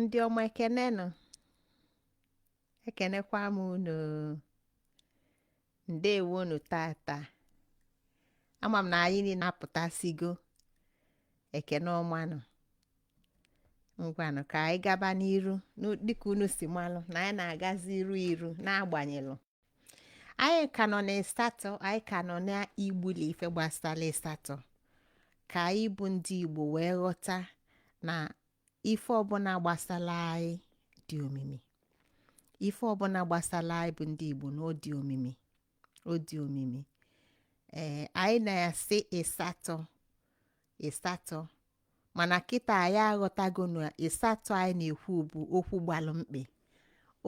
Ndị ọma, ekenenụ, ekenekwa m unu. Ndewonu. Tata ama m na anyị niile apụtasigo. Ekene ọmanụ. Ngwanụ, ka anyị gaba n'iru. Dịka unu si malụ na anyị na-agazi iru iru, n'agbanyelụ anyị ka nọ n'ịsatọ, anyị ka nọ n'igbuli ife gbasara ịsatọ, ka anyị bụ ndị Igbo wee ghọta na ife ọbụla gbasara anyị dị omimi. Ife ọbụla gbasara anyị bụ ndị Igbo na ọ dị omimi, ọ dị omimi. Ee, anyị na-asị ịsatọ, ịsatọ, mana kịta anyị aghọtago na ịsatọ anyị na-ekwu bụ okwu gbalụ mkpị.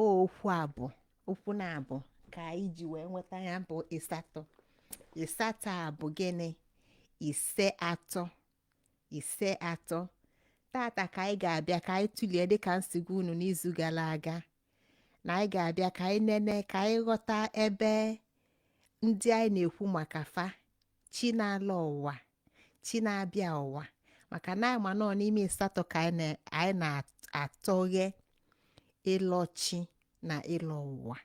O okwu abụ, okwu na-abụ ka anyị ji wee nweta ya bụ ịsatọ. Ịsatọ a bụ gịnị? Ise, atọ, ise, atọ. Tata ka anyị ga-abịa ka anyị tụlie, dịka nsigwa unu n'izu gara aga na anyị ga-abịa ka anyị nene, ka anyị ghọta ebe ndị anyị na-ekwu maka fa, chi na-ala ụwa, chi na-abịa ụwa, maka na anyị ma nọ n'ime ịsatọ ka anyị na-atọghe ịlọchi na ịlọ ụwa.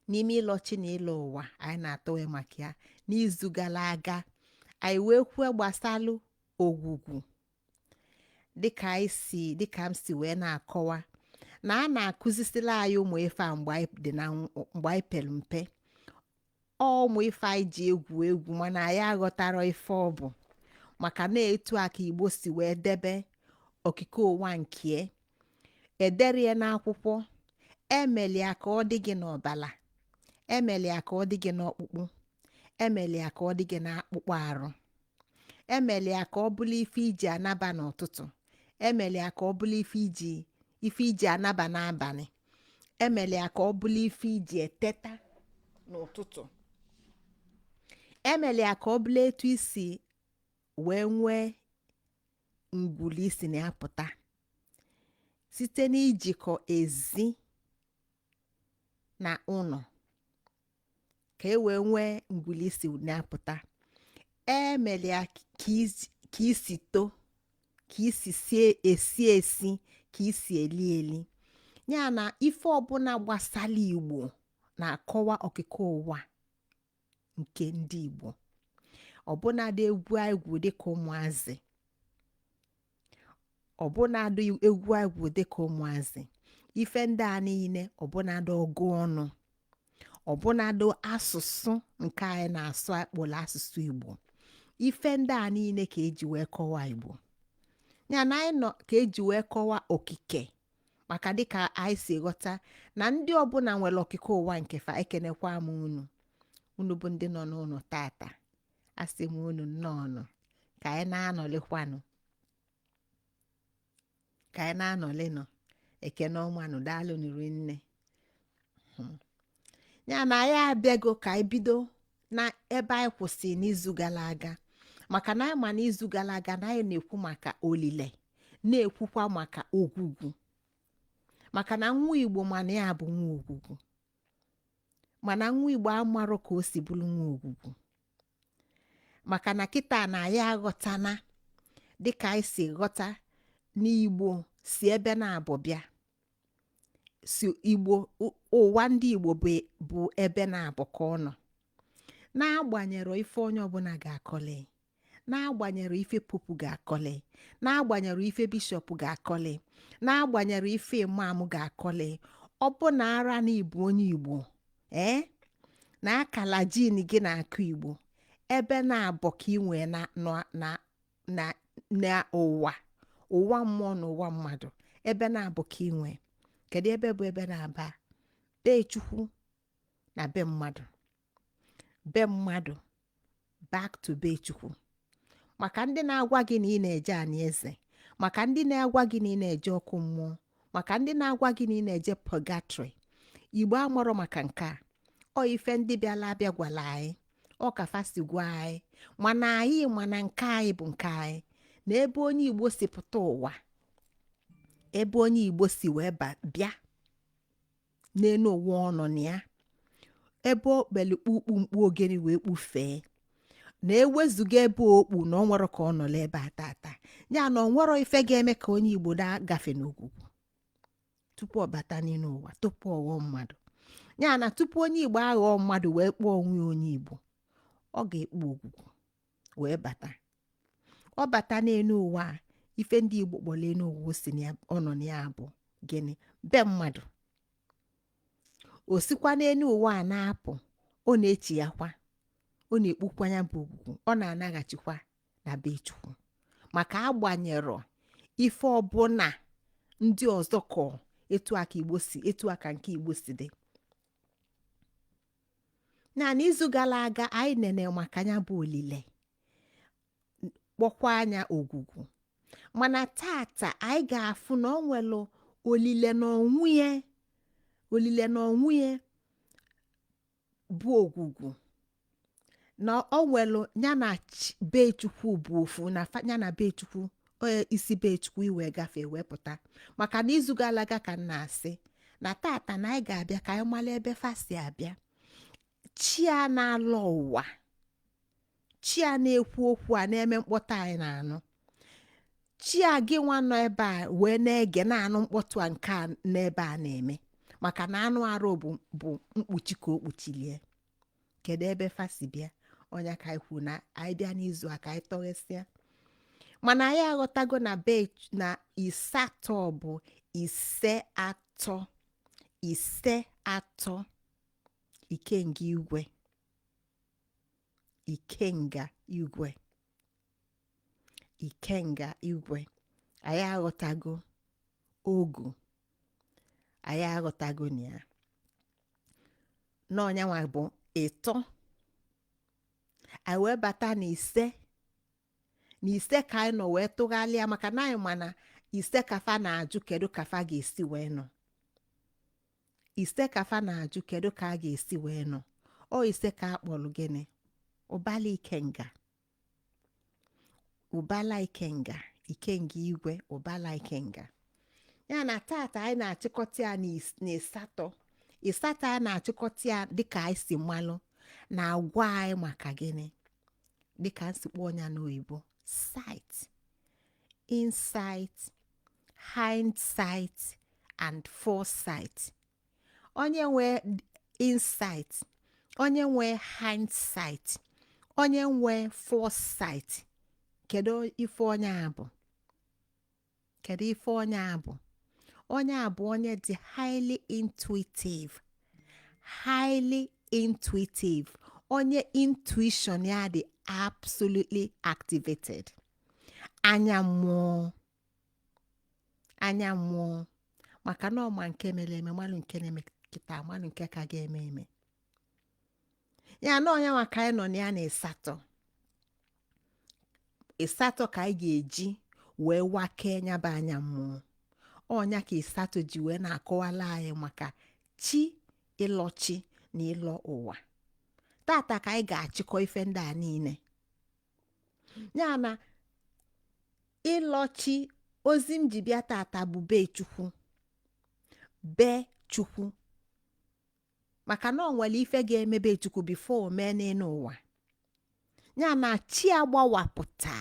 N'ime ịlọchi na ịlọ ụwa anyị na-atọghe maka ya n'izu gara aga, anyị wee kwuo gbasalụ ogwugwu, dịka anyị si, dịka m si wee na-akọwa na a na-akụzisila anyị ụmụ ife a mgbe anyị dị na mgbe anyị pere mpe. Ọ ụmụ ife anyị ji egwu egwu, mana anyị aghọtara ife ọ bụ, maka na etu a ka Igbo si wee debe okike ụwa nke edere ya n'akwụkwọ. Emelia ka ọ dị gị n'ọbala, emelia ka ọ dị gị n'ọkpụkpụ, emelia ka ọ dị gị n'akpụkpọ arụ, emelia ka ọ bụrụ ife iji anaba n'ụtụtụ, emelia ka ọ bụrụ ife iji anaba n'abalị, emelia ka ọ bụrụ ife iji eteta n'ụtụtụ, emelia ka ọ bụrụ etu isi wee nwee ngwuli isi na ya pụta site n'ijikọ ezi na ụlọ, ka e wee nwee ngwuli isi na-apụta. Emelia ka isi too, ka isi sie esi esi, ka isi eli eli, ya na ife ọbụla gbasara Igbo na-akọwa okike ụwa nke ndị Igbo. Ọbụnadị egwu anyị gwu dịka ụmụazị, ọbụnadị egwu anyị gwu dịka ụmụazị, ife ndị a niile, ọbụnadị ọgụ ọnụ, ọbụnadị asụsụ nke anyị na-asụ akpọrọ asụsụ Igbo, ife ndị a niile ka eji wee kọwaa Igbo, ya na anyị nọ ka eji wee kọwaa okike, maka dịka anyị si ghọta na ndị ọbụla nwere okike ụwa nke fa. Ekenekwa m unu, unu bụ ndị nọ n'ụlọ tata. Asị m unu nnọọnụ, ka anyị na-anọlikwanụ, ka anyị na-anọlinụ. Ekene ọmanụ, daalụ nụrụ nne. Ya na anyị abịago ka anyị bido na ebe anyị kwụsị n'izu gara aga, maka na anyị ma n'izu gara aga na anyị na-ekwu maka olile, na-ekwukwa maka ogwugwu, maka na nwa Igbo mana ya bụ nwa ogwugwu, mana nwa Igbo amarọ ka o si bụrụ nwa ogwugwu, maka na kịta na anyị aghọtana, dịka anyị si ghọta n'Igbo si ebe na-abụ bịa, si Igbo ụwa ndị Igbo bụ ebe na-abụ ka ọ nọ, n'agbanyere ife onye ọbụla ga-akọli, n'agbanyere ife pope ga-akọli, n'agbanyere ife bishọp ga-akọli, n'agbanyere ife imam ga-akọli, ọ bụ na ara na ịbụ onye Igbo, ee, na akala gene gị na-akụ Igbo, ebe na-abọ ka ị nwee na na na na ụwa, ụwa mmụọ na ụwa mmadụ, ebe na-abụ ka ị nwee. Kedu ebe bụ ebe na-aba? Be Chukwu na be mmadụ. Be mmadụ back to be Chukwu. Maka ndị na-agwa gị na ị na-eje anị eze, maka ndị na-agwa gị na ị na-eje ọkụ mmụọ, maka ndị na-agwa gị na ị na-eje purgatory, Igbo amarọ maka nke a. Ọ ife ndị bịala abịa gwara anyị, ọ ka fa si gwa anyị, mana anyị mana nke anyị bụ nke anyị, na ebe onye Igbo si pụta ụwa, ebe onye Igbo si wee bịa n'elu ụwa ọ nọ na ya, ebe o kpelu kpukpu mkpu ogene wee kpufee. Na-ewezuga ebe okpu na ọ nwere ka ọ nọrọ ebe a tata ya na ọ nwere ife ga-eme ka onye Igbo na-agafe n'ogwugwu tupu ọ bata n'ime ụwa, tupu ọ ghọọ mmadụ. Ya na tupu onye Igbo aghọọ mmadụ wee kpọọ onwe ya onye Igbo, ọ ga-ekpu ogwugwu wee bata. Ọ bata n'elu ụwa a, ife ndị Igbo kpọrọ elu ụwa o si na ya, ọ nọ na ya bụ gịnị? Be mmadụ. O sikwa n'elu ụwa a na-apụ, ọ na-echi ya kwa, ọ na-ekpukwa ya bụ ogwugwu, ọ na-anaghachikwa na be Chukwu, maka agbanyerọ ife ọbụla ndị ọzọ kọọ. Etu aka Igbo si, etu aka nke Igbo si dị. Na n'izu gara aga, anyị nene maka ya bụ olile, kpọkwa anya ogwugwu. Mana tata, anyị ga-afụ na ọ nwere olile na onwunye. Olile na onwunye bụ ogwugwu, na ọ nwere ya na be Chukwu bụ ofu, na ya na be Chukwu, isi be Chukwu iwee gafee wee pụta. Maka na izu gara aga ka m na-asị na tata na anyị ga-abịa ka anyị mara ebe fa si abịa. Chi a na-alọ ụwa, chi a na-ekwu okwu, a na-eme mkpọtụ anyị na-anụ, chi a gị nwa nọ ebe a wee na-ege, na-anụ mkpọtụ a nke a n'ebe a na-eme, maka na anụ arụ bụ mkpuchi ka o kpuchilie. Kedu ebe fa si bịa? Ọnya ka anyị kwuru na anyị bịa n'izu a ka anyị tọghesịa. Mana anyị aghọtago na be na ịsatọ bụ ise atọ, ise atọ, ikenga igwe, ikenga igwe, ikenga igwe. Anyị aghọtago ogu, anyị aghọtago na ya n'ọnyanwa bụ ịtọ. Anyị wee bata na ise, na ise ka anyị nọ wee tụgharịa, maka na anyị ma na ise ka fa na-ajụ kedu ka fa ga-esi wee nọ. Ise ka fa na-ajụ kedu ka a ga-esi wee nọ. Ọ ise ka a kpọrọ gịnị? Ụbala ikenga, ụbala ikenga, ikenga igwe, ụbala ikenga. Ya na tata anyị na-achịkọta ya n'ịsatọ. Ịsatọ a na-achịkọta ya dịka anyị si malụ na-agwa anyị maka gịnị? Dịka nsikpọ ọnya n'oyibo, sight, insight, hindsight and foresight. Onye nwe insight, onye nwe hindsight, onye nwe foresight, kedu ife onye a bụ? Kedu ife onye a bụ? Onye a bụ onye dị highly intuitive, highly intuitive, onye intuition ya dị absolutely activated. Anya mmụọ, anya mmụọ, maka na ọma nke mere eme, malụ nke na-eme kịta, malụ nke ka ga-eme eme. Ya na ọnya maka anyị nọ na ya na ịsatọ. Ịsatọ ka anyị ga-eji wee wakee nyaba anya mmụọ. Ọnya ka ịsatọ ji wee na-akọwala anyị maka chi, ịlọchi na ịlọ ụwa. Tata ka anyị ga-achịkọ ife ndị a niile. Ya na ịlọchi, ozi m ji bịa tata bụ be Chukwu, be Chukwu, maka na ọ nwere ife ga-emebe Chukwu before o mee n'elu ụwa. Ya na chi agbawapụta,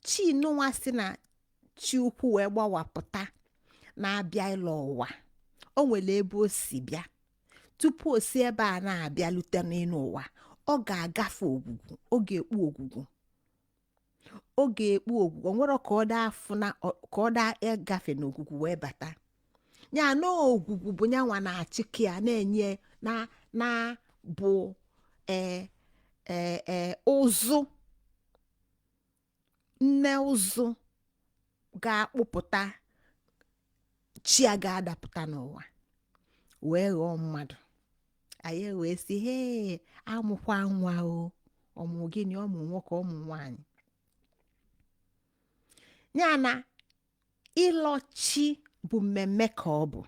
chi nụnwa si na chi ukwu wee gbawapụta na-abịa ịlọ ụwa, o nwere ebe o si bịa. Tupu o si ebe a na-abịalute n'elu ụwa, ọ ga-agafe ogwugwu, ọ ga-ekpu ogwugwu, ọ ga-ekpu ogwugwu. O nwere ka ọ daa afụ na ka ọ daa ịgafe n'ogwugwu wee bata. Ya na ogwugwu bụ nyanwa na-achịkị ya, na-enye na bụ ee ee ee ụzụ, nne ụzụ ga-akpụpụta chi a ga-adapụta n'ụwa wee ghọọ mmadụ. Anyị wee sị, "Hee, amụkwa nwa o, ọmụ gịnị? Ọmụ nwoke, ọmụ nwanyị." Ya na ịlọchi bụ mmemme ka ọ bụ,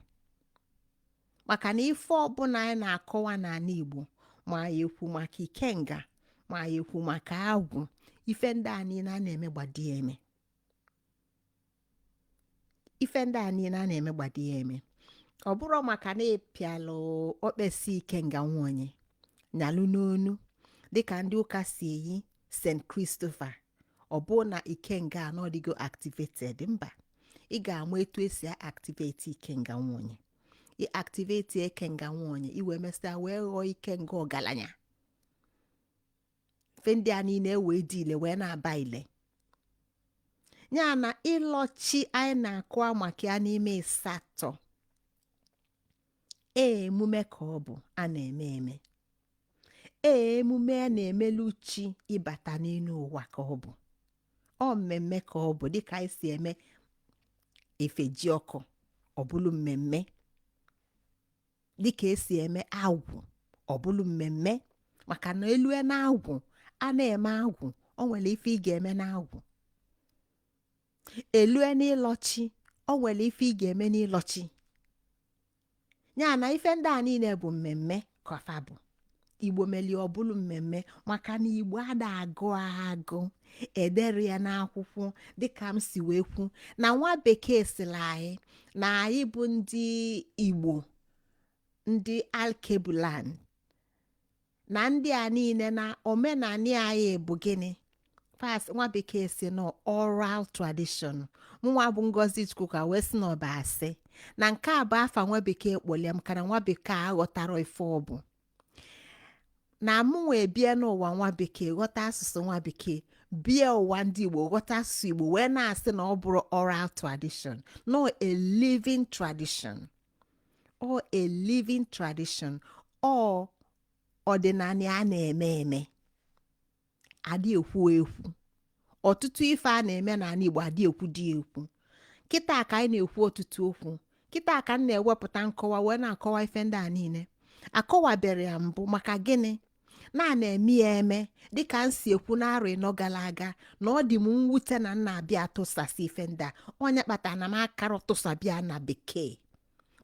maka na ife ọbụla anyị na-akọwa n'ala Igbo, ma anyị ekwu maka ikenga, ma anyị ekwu maka agwụ, ife ndị a niile a na-eme gbadi ya eme. Ife ndị a niile a na-eme gbadi ya eme. Ọ bụrụ maka na ịpịalụ okpesi ikenga nwa onye nyalụ n'onu, dịka ndị ụka si eyi. St. Christopher, ọ bụ na ikenga anọdịgo activated. Mba, ị ga-ama etu esi activate ikenga nwunye. Ị activate ikenga nwunye, i wee mesịa wee ghọọ ikenga ọgaranya. Ife ndị a niile wee dị ile wee na-aba ile ya na ịlọchi anyị na-akụwa maka ya n'ime ịsatọ. Ee, emume ka ọ bụ a na-eme eme. Ee, emume a na-emelu chi ịbata n'elu ụwa ka ọ bụ. Ọ mmemme ka ọ bụ, dịka anyị si eme efe ji ọkụ, ọ bụlụ mmemme, dịka esi eme agwụ, ọ bụlụ mmemme, maka na elue na agwụ a na-eme agwụ, o nwere ife ị ga-eme n'agwụ. Elue n'ịlọchi, o nwere ife ị ga-eme n'ịlọchi ya. Na ife ndị a niile bụ mmemme ka fa bụ. Igbo melie ọbụlụ mmemme, maka na Igbo ada agụ agụ edere ya n'akwụkwọ. Dịka m si wee kwu na nwa bekee sịrị anyị na anyị bụ ndị Igbo, ndị Alkebulan, na ndị a niile na omenani anyị bụ gịnị? Fas nwa bekee si na oral tradition. Mụnwa bụ Ngozi Chukwuka wee sị na ọba asị na nke a bụ afa nwa bekee kpọlie m, kana nwa bekee aghọtara ife ọ bụ na mụnwa ebie n'ụwa nwa bekee, ghọta asụsụ nwa bekee, bie ụwa ndị Igbo, ghọta asụsụ Igbo, wee na-asị na ọ bụrụ oral tradition, no, a living tradition or a living tradition, ọ ọdịnala a na-eme eme, adị ekwu ekwu. Ọtụtụ ife a na-eme n'ala Igbo adị ekwu dị ekwu. Kịta ka anyị na-ekwu ọtụtụ okwu, kịta ka m na-ewepụta nkọwa wee na-akọwa ife ndị a niile akọwabere ya mbụ. Maka gịnị na a na-eme ya eme? Dịka m si ekwu n'arọ 40 gara aga, na ọ dị m mwute na m na-abịa atụsasị ife ndị a. Onye kpatara na m akarọ tụsabịa na bekee,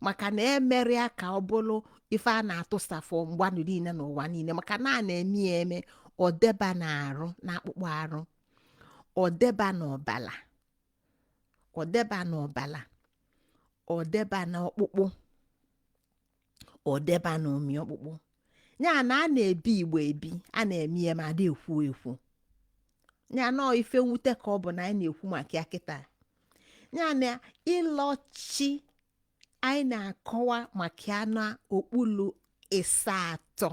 maka na emere ya ka ọ bụrụ ife a na-atụsafụ mgbanụ niile n'ụwa niile, maka na a na-eme ya eme. Ọdeba na arụ na akpụkpọ arụ, ọdeba na ọbala, ọdeba na ọbala, ọdeba na ọkpụkpụ, ọdeba na ụmị ọkpụkpụ ya na a na-ebi Igbo ebi, a na-eme ya ma ada ekwu ekwu ya. Nọọ ife mwute ka ọ bụ na anyị na-ekwu maka ya kịta ya na ịlọchi anyị na-akọwa maka ya na okpulu ịsa atọ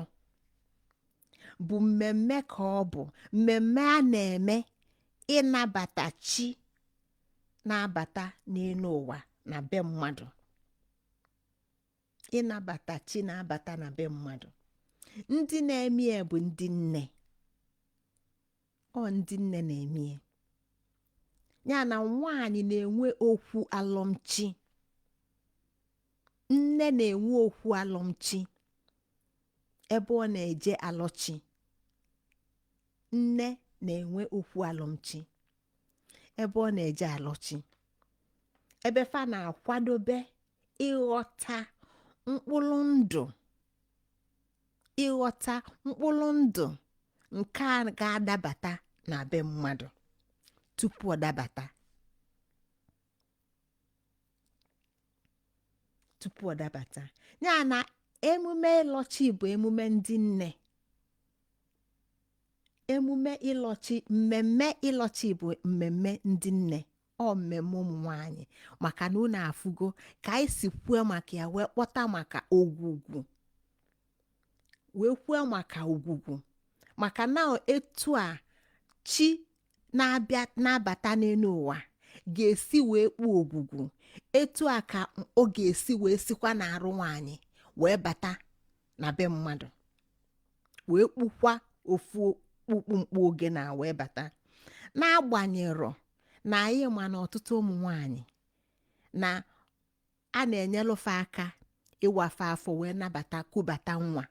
bụ mmemme ka ọ bụ, mmemme a na-eme ịnabata chi na-abata n'elu ụwa na be mmadụ, ịnabata chi na-abata na be mmadụ. Ndị na-eme ya bụ ndị nne. Ọ ndị nne na-eme ya. Ya na nwaanyị na-enwe okwu alọmchi, nne na-enwe okwu alọmchi ebe ọ na-eje alọchi. Nne na-enwe okwu alọmchi ebe ọ na-eje alọchi, ebe fa na-akwadobe ịghọta mkpụrụ ndụ, ịghọta mkpụrụ ndụ nke a ga-adabata na be mmadụ tupu ọ dabata, tupu ọ dabata. Ya na emume ịlọchi bụ emume ndị nne. Emume ịlọchi, mmemme ịlọchi bụ mmemme ndị nne, ọ mmemme ụmụ nwanyị, maka na unu afụgo ka anyị si kwuo maka ya, wee kpọta maka ogwugwu, wee kwuo maka ogwugwu, maka na etu a chi na-abịa na-abata n'elu ụwa ga-esi wee kpuo ogwugwu, etu a ka ọ ga-esi wee sikwa n'arụ nwaanyị wee bata na be mmadụ, wee kpukwa ofu kpukpu mkpu oge na wee bata. N'agbanyerọ na anyị ma na ọtụtụ ụmụ nwanyị na a na-enyelụfe aka ịwafe afọ wee nabata kubata nwa,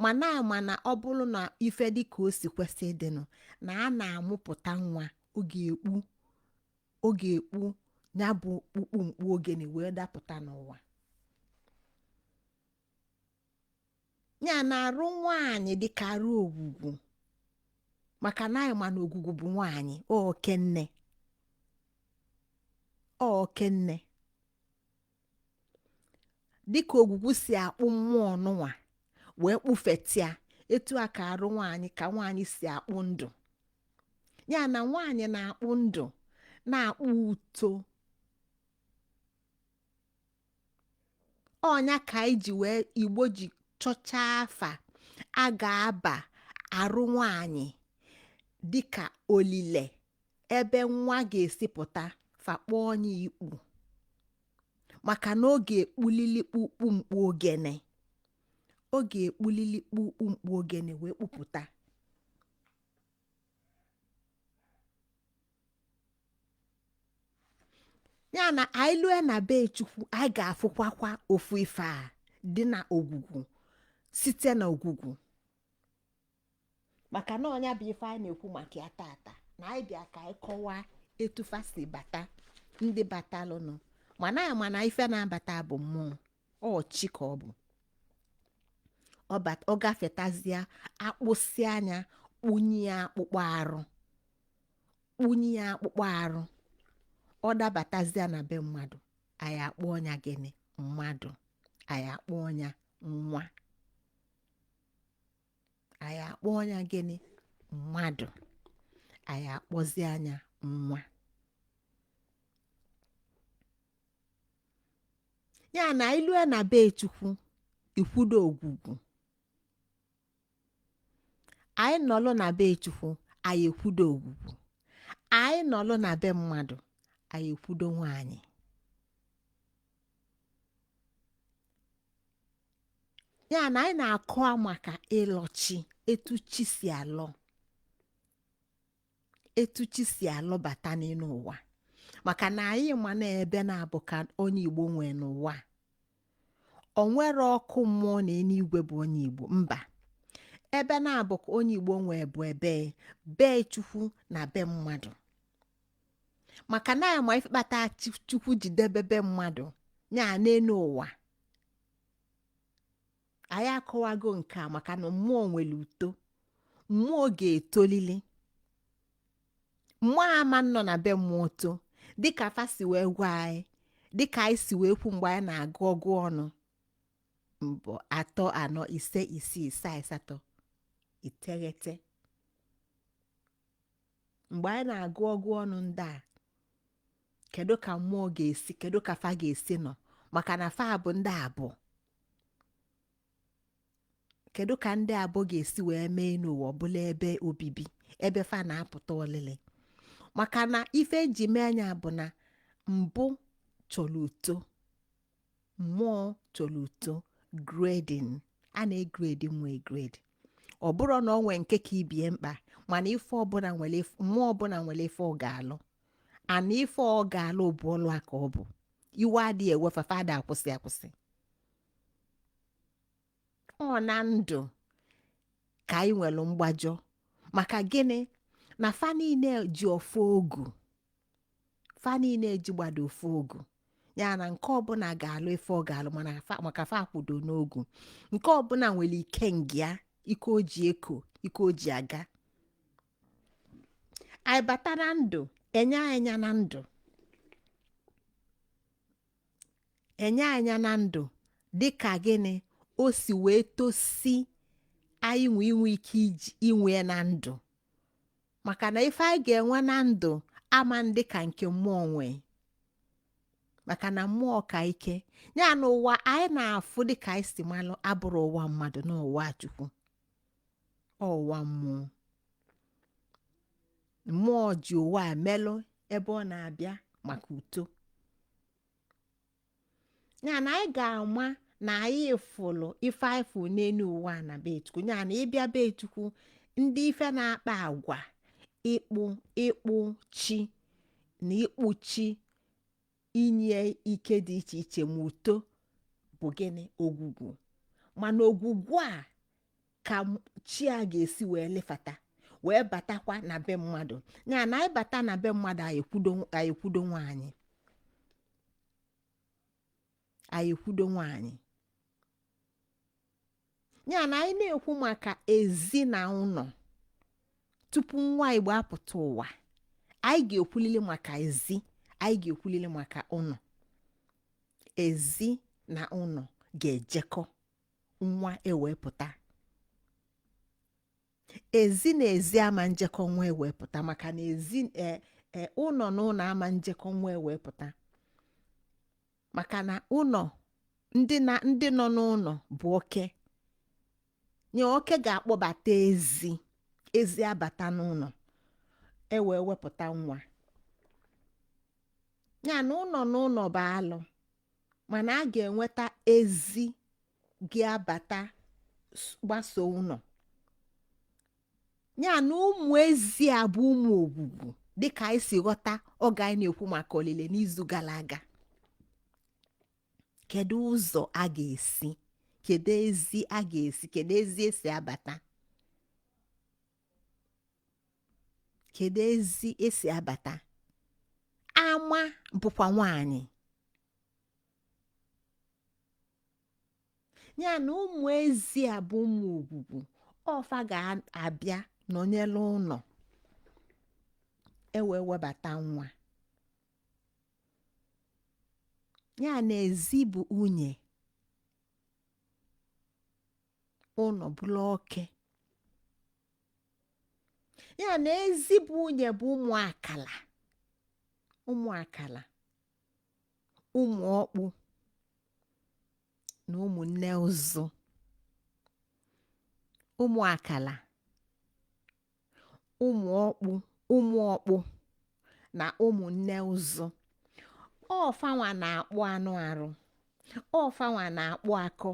mana ama na ọ bụrụ na ife dị ka o si kwesị ịdịnụ na a na-amụpụta nwa, oge ekpu, oge ekpu ya bụ kpukpu mkpu ogene wee dapụta n'ụwa. Ya na arụ nwaanyị dịka arụ ogwugwu, maka na anyị ma na ogwugwu bụ nwaanyị okenne, okenne dịka ogwugwu si akpụ mmụọ n'ụwa wee kpụfetia, etu a ka arụ nwaanyị ka nwaanyị si akpụ ndụ. Ya na nwaanyị na-akpụ ndụ, na-akpụ uto. Ọ nya ka anyị ji wee Igbo ji chọchaa afa a ga-aba arụ nwaanyị dịka olile ebe nwa ga-esi pụta, fa kpọọ nya ikpu, maka na ọ ga-ekpulili kpukpu mkpu ogene, ọ ga-ekpulili kpukpu mkpu ogene wee kpupụta. Ya na anyị lue na be Chukwu, anyị ga-afụkwakwa ofu ife a dị na ogwugwu, site na ogwugwu, maka na ọ nya bụ ife anyị na-ekwu maka ya tata, na anyị bịa ka anyị kọwaa etu fa si bata, ndị batalụnụ. Mana anyị ma na ife na-abata bụ mmụọ, ọ chi ka ọ bụ. Ọ gafetazịa, akpụsịa nya, kpunye ya akpụkpọ arụ, kpunye ya akpụkpọ arụ, ọ dabatazịa na be mmadụ, anyị akpọọ nya gịnị? Mmadụ. Anyị akpọọ nya nwa. Anyị akpọọ nya gịnị? Mmadụ. Anyị akpọzia nya nwa. Ya na i lue na be Chukwu, i kwudo ogwugwu. Anyị nọlụ na be Chukwu, anyị ekwudo ogwugwu. Anyị nọlụ na be mmadụ, anyị ekwudo nwaanyị. Ya na anyị na-akọwa maka ịlọ chi, etu chi si alọ, etu chi si alọbata n'elu ụwa, maka na anyị ma na ebe naabọ ka onye Igbo nwee n'ụwa. O nwere ọkụ mmụọ na eluigwe bụ onye Igbo mba. Ebe naabọ ka onye Igbo nwee bụ ebe be Chukwu na be mmadụ, maka na anyị ma ife kpata Chukwu ji debe be mmadụ ya n'elu ụwa. Anyị akọwago nke a maka na mmụọ nwere uto, mmụọ ga-etolili. Mmụọ ama nọ na be mmụọ too, dịka fa si wee gwa anyị, dịka anyị si wee kwu mgbe anyị na-agụ ọgụ ọnụ mbụ, atọ, anọ, ise, isii, isaa, asatọ, iteghete. Mgbe anyị na-agụ ọgụ ọnụ ndị a, kedu ka mmụọ ga-esi, kedu ka fa ga-esi nọ, maka na fa bụ ndị abụọ, kedu ka ndị abụọ ga-esi wee mee n'ụwa ọbụla ebe obibi, ebe fa na-apụta ọlịlị? Maka na ife eji mee anya bụ na mbụ chọrọ uto, mmụọ chọrọ uto, grading. A na-egrade mmụọ egrade. Ọ bụrụ na ọ nwee nke ka ibie mkpa, mana ife ọbụla nwere mmụọ ọbụla nwere ife ọ ga-alụ, ana ife ọ ga-alụ bụ ọlụ a ka ọ bụ. Iwe adịghị ewe fa, fa ada akwụsị akwụsị. Ọ na ndụ ka anyị nwere mgbajọ. Maka gịnị? Na fa niile ji ofu ogu, fa niile ji gbado ofu ogu. Ya na nke ọbụla ga-alụ ife ọ ga-alụ, mana maka fa kwudo n'ogu, nke ọbụla nwere ike ngịa, ike o ji eko, ike o ji aga. Anyị bata na ndụ, enye anya na ndụ, enye anya na ndụ dịka gịnị o si wee tosi anyị nwe inwe ike iji inwe na ndụ, maka na ife anyị ga-enwe na ndụ ama ndị ka nke mmụọ nwee, maka na mmụọ ka ike. Ya na ụwa anyị na-afụ dịka anyị si malụ abụrụ ụwa mmadụ na ụwa Chukwu, ọ ụwa mmụọ. Mmụọ ji ụwa a melụ ebe ọ na-abịa maka uto. Ya na anyị ga-ama na anyị fụlụ ife anyị fụ n'elu ụwa na be Chukwu. Ya na ịbịa be Chukwu, ndị ife na-akpa agwa ịkpụ chi na ịkpụ chi inye ike dị iche iche ma uto bụ gịnị? Ogwugwu. Mana ogwugwu a ka chi a ga-esi wee lefata wee batakwa na be mmadụ. Ya na anyị bata na be mmadụ, anyị ekwudo nwaanyị, anyị ekwudo nwaanyị. Ya na anyị na-ekwu maka ezi na ụlọ tupu nwa Igbo apụta ụwa, anyị ga-ekwulili maka ezi, anyị ga-ekwulili maka ụlọ. Ezi na ụlọ ga-ejekọ, nwa ewee pụta. Ezi na ezi ama njekọ nwa wee pụta, maka na ezi ụlọ na ụlọ ama njekọ nwa wee pụta, maka na ụlọ ndị na ndị nọ n'ụlọ bụ oke nye. Oke ga-akpọbata ezi, ezi abata n'ụlọ, e wee wepụta nwa ya. Na ụlọ na ụlọ bụ alụ, mana a ga-enweta ezi ga-abata gbaso ụlọ ya. Na ụmụ ezi a bụ ụmụ ogwugwu, dịka anyị si ghọta oge anyị na-ekwu maka olile n'izu gara aga. Kedu ụzọ a ga-esi, kedu ezi a ga-esi, kedu ezi esi abata, kedu ezi esi abata? Ama bụkwa nwanyị ya. Na ụmụ ezi a bụ ụmụ ogwugwu, ọ fa ga-abịa nọnyere ụlọ, e wee webata nwa ya. Na ezi bụ nwunye, ụlọ bụrụ oke ya. Na ezi bụ nwunye bụ ụmụ akala, ụmụ akala, ụmụ ọkpụ na ụmụnne ụzụ. Ụmụ akala, ụmụ ọkpụ, ụmụ ọkpụ na ụmụnne ụzụ. Ọ fanwa na-akpụ anụ arụ, ọ fanwa na-akpụ akọ,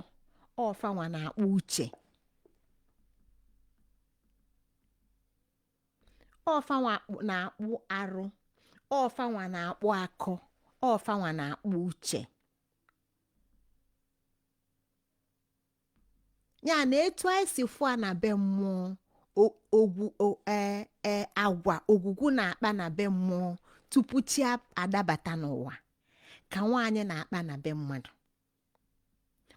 ọ fanwa na-akpụ uche, ọ fanwa na-akpụ arụ, ọ fanwa na-akpụ akọ, ọ fanwa na-akpụ uche. Ya na etu anyị si fụ a na be mmụọ, ogwu ee agwa ogwugwu na-akpa na be mmụọ tupu chi adabata n'ụwa, ka nwaanyị na-akpa na be mmadụ,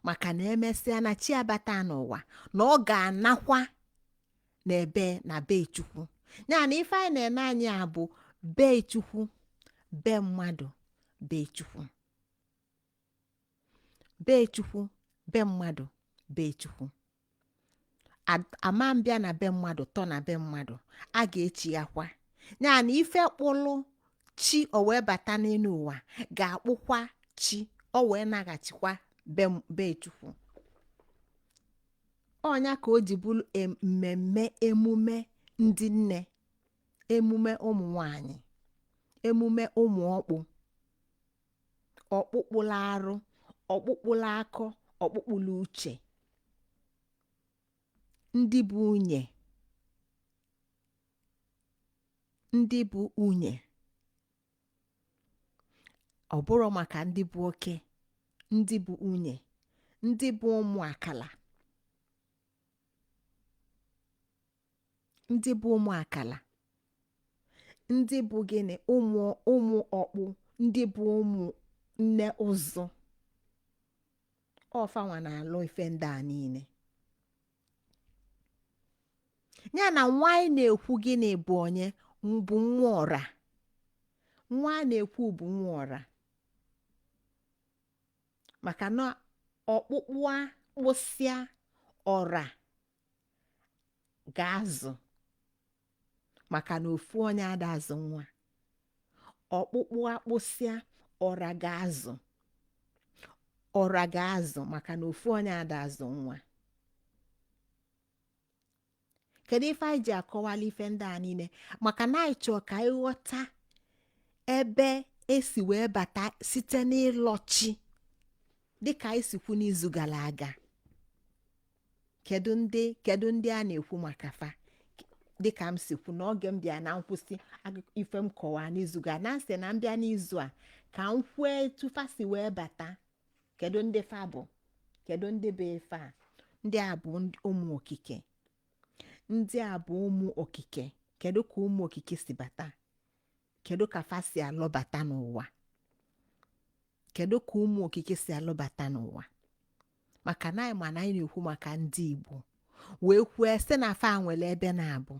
maka na emesịa na chi abata n'ụwa, na ọ ga-anakwa n'ebe na be Chukwu. Ya na ife anyị na-ene anya bụ be Chukwu, be mmadụ, be Chukwu, be Chukwu, be mmadụ, be Chukwu. Ama mbịa na be mmadụ tọ na be mmadụ, a ga-echighakwa ya. Na ife kpụlụ chi o wee bata n'elu ụwa ga-akpụkwa chi o wee naghachikwa be Chukwu. Ọ nya ka o ji bụrụ mmemme, emume ndị nne, emume ụmụ nwanyị, emume ụmụ ọkpụ, ọkpụkpụlụ arụ, ọkpụkpụlụ akọ, ọkpụkpụlụ uche, ndị bụ nwunye, ndị bụ nwunye. Ọ bụrụ maka ndị bụ oke, ndị bụ nwunye, ndị bụ ụmụ akala, ndị bụ ụmụ akala, ndị bụ gịnị, ụmụ ụmụ ọkpụ, ndị bụ ụmụ nne ụzụ. Ọ fanwa na-alụ ife ndị a niile. Ya na nwa anyị na-ekwu gịnị bụ onye bụ nwa ọra. Nwa a na-ekwu bụ nwa ọra, maka na ọkpụkpụ a kpụsịa, ọra ga-azụ, maka na ofu onye ada azụ nwa. Ọkpụkpụ akpụsịa, ọra ga-azụ, ọra ga-azụ, maka na ofu onye ada azụ nwa. Kedu ife anyị ji akọwala ife ndị a niile? Maka na anyị chọọ ka anyị ghọta ebe esi wee bata site n'ịlọchi, dịka anyị si kwu n'izu gara aga. Kedu ndị a na-ekwu maka fa? Dịka m si kwu n'oge m bịa na nkwụsị ife m kọwaa n'izu gara, na nsị na m bịa n'izu a ka m kwuo etu fa si wee bata. Kedu ndị fa bụ? Kedu ndị bụ ife a? Ndị a bụ ụmụ okike. Ndị a bụ ụmụ okike. Kedu ka ụmụ okike si bata? Kedu ka fa si alọbata n'ụwa? Kedu ka ụmụ okike si alọbata n'ụwa? Maka na anyị ma na anyị na-ekwu maka ndị Igbo, wee kwuo sị na fa nwere ebe na-abụ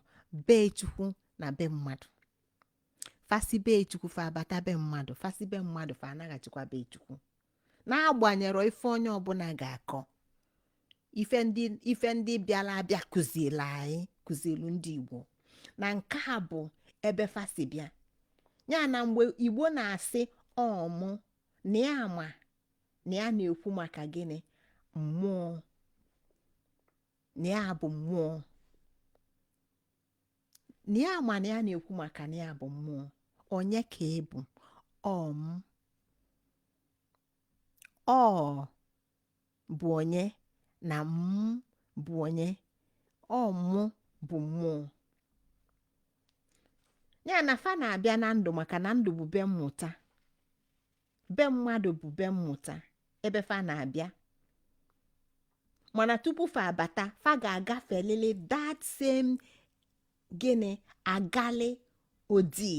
be Chukwu na be mmadụ. Fa si be Chukwu, fa abata be mmadụ. Fa si be mmadụ, fa anaghachikwa be Chukwu, n'agbanyerọ ife onye ọbụla ga-akọ. Ife ndị bịara abịa kụziri anyị. Kụzielu ndị Igbo na nke a bụ ebe fa si bịa. Ya na mgbe Igbo na-asị ọmụ na ya ma na ya na-ekwu maka gịnị? Mmụọ. Na ya bụ mmụọ, na ya ma na ya na-ekwu maka na ya bụ mmụọ. Onye ka ị bụ? Ọm ọ bụ onye na m bụ onye? Ọ mụ bụ mmụọ. Ya na fa na-abịa na ndụ, maka na ndụ bụ be mmụta, be mmadụ bụ be mmụta ebe fa na-abịa. Mana tupu fa abata, fa ga-agafelili that same gịnị? Agali odi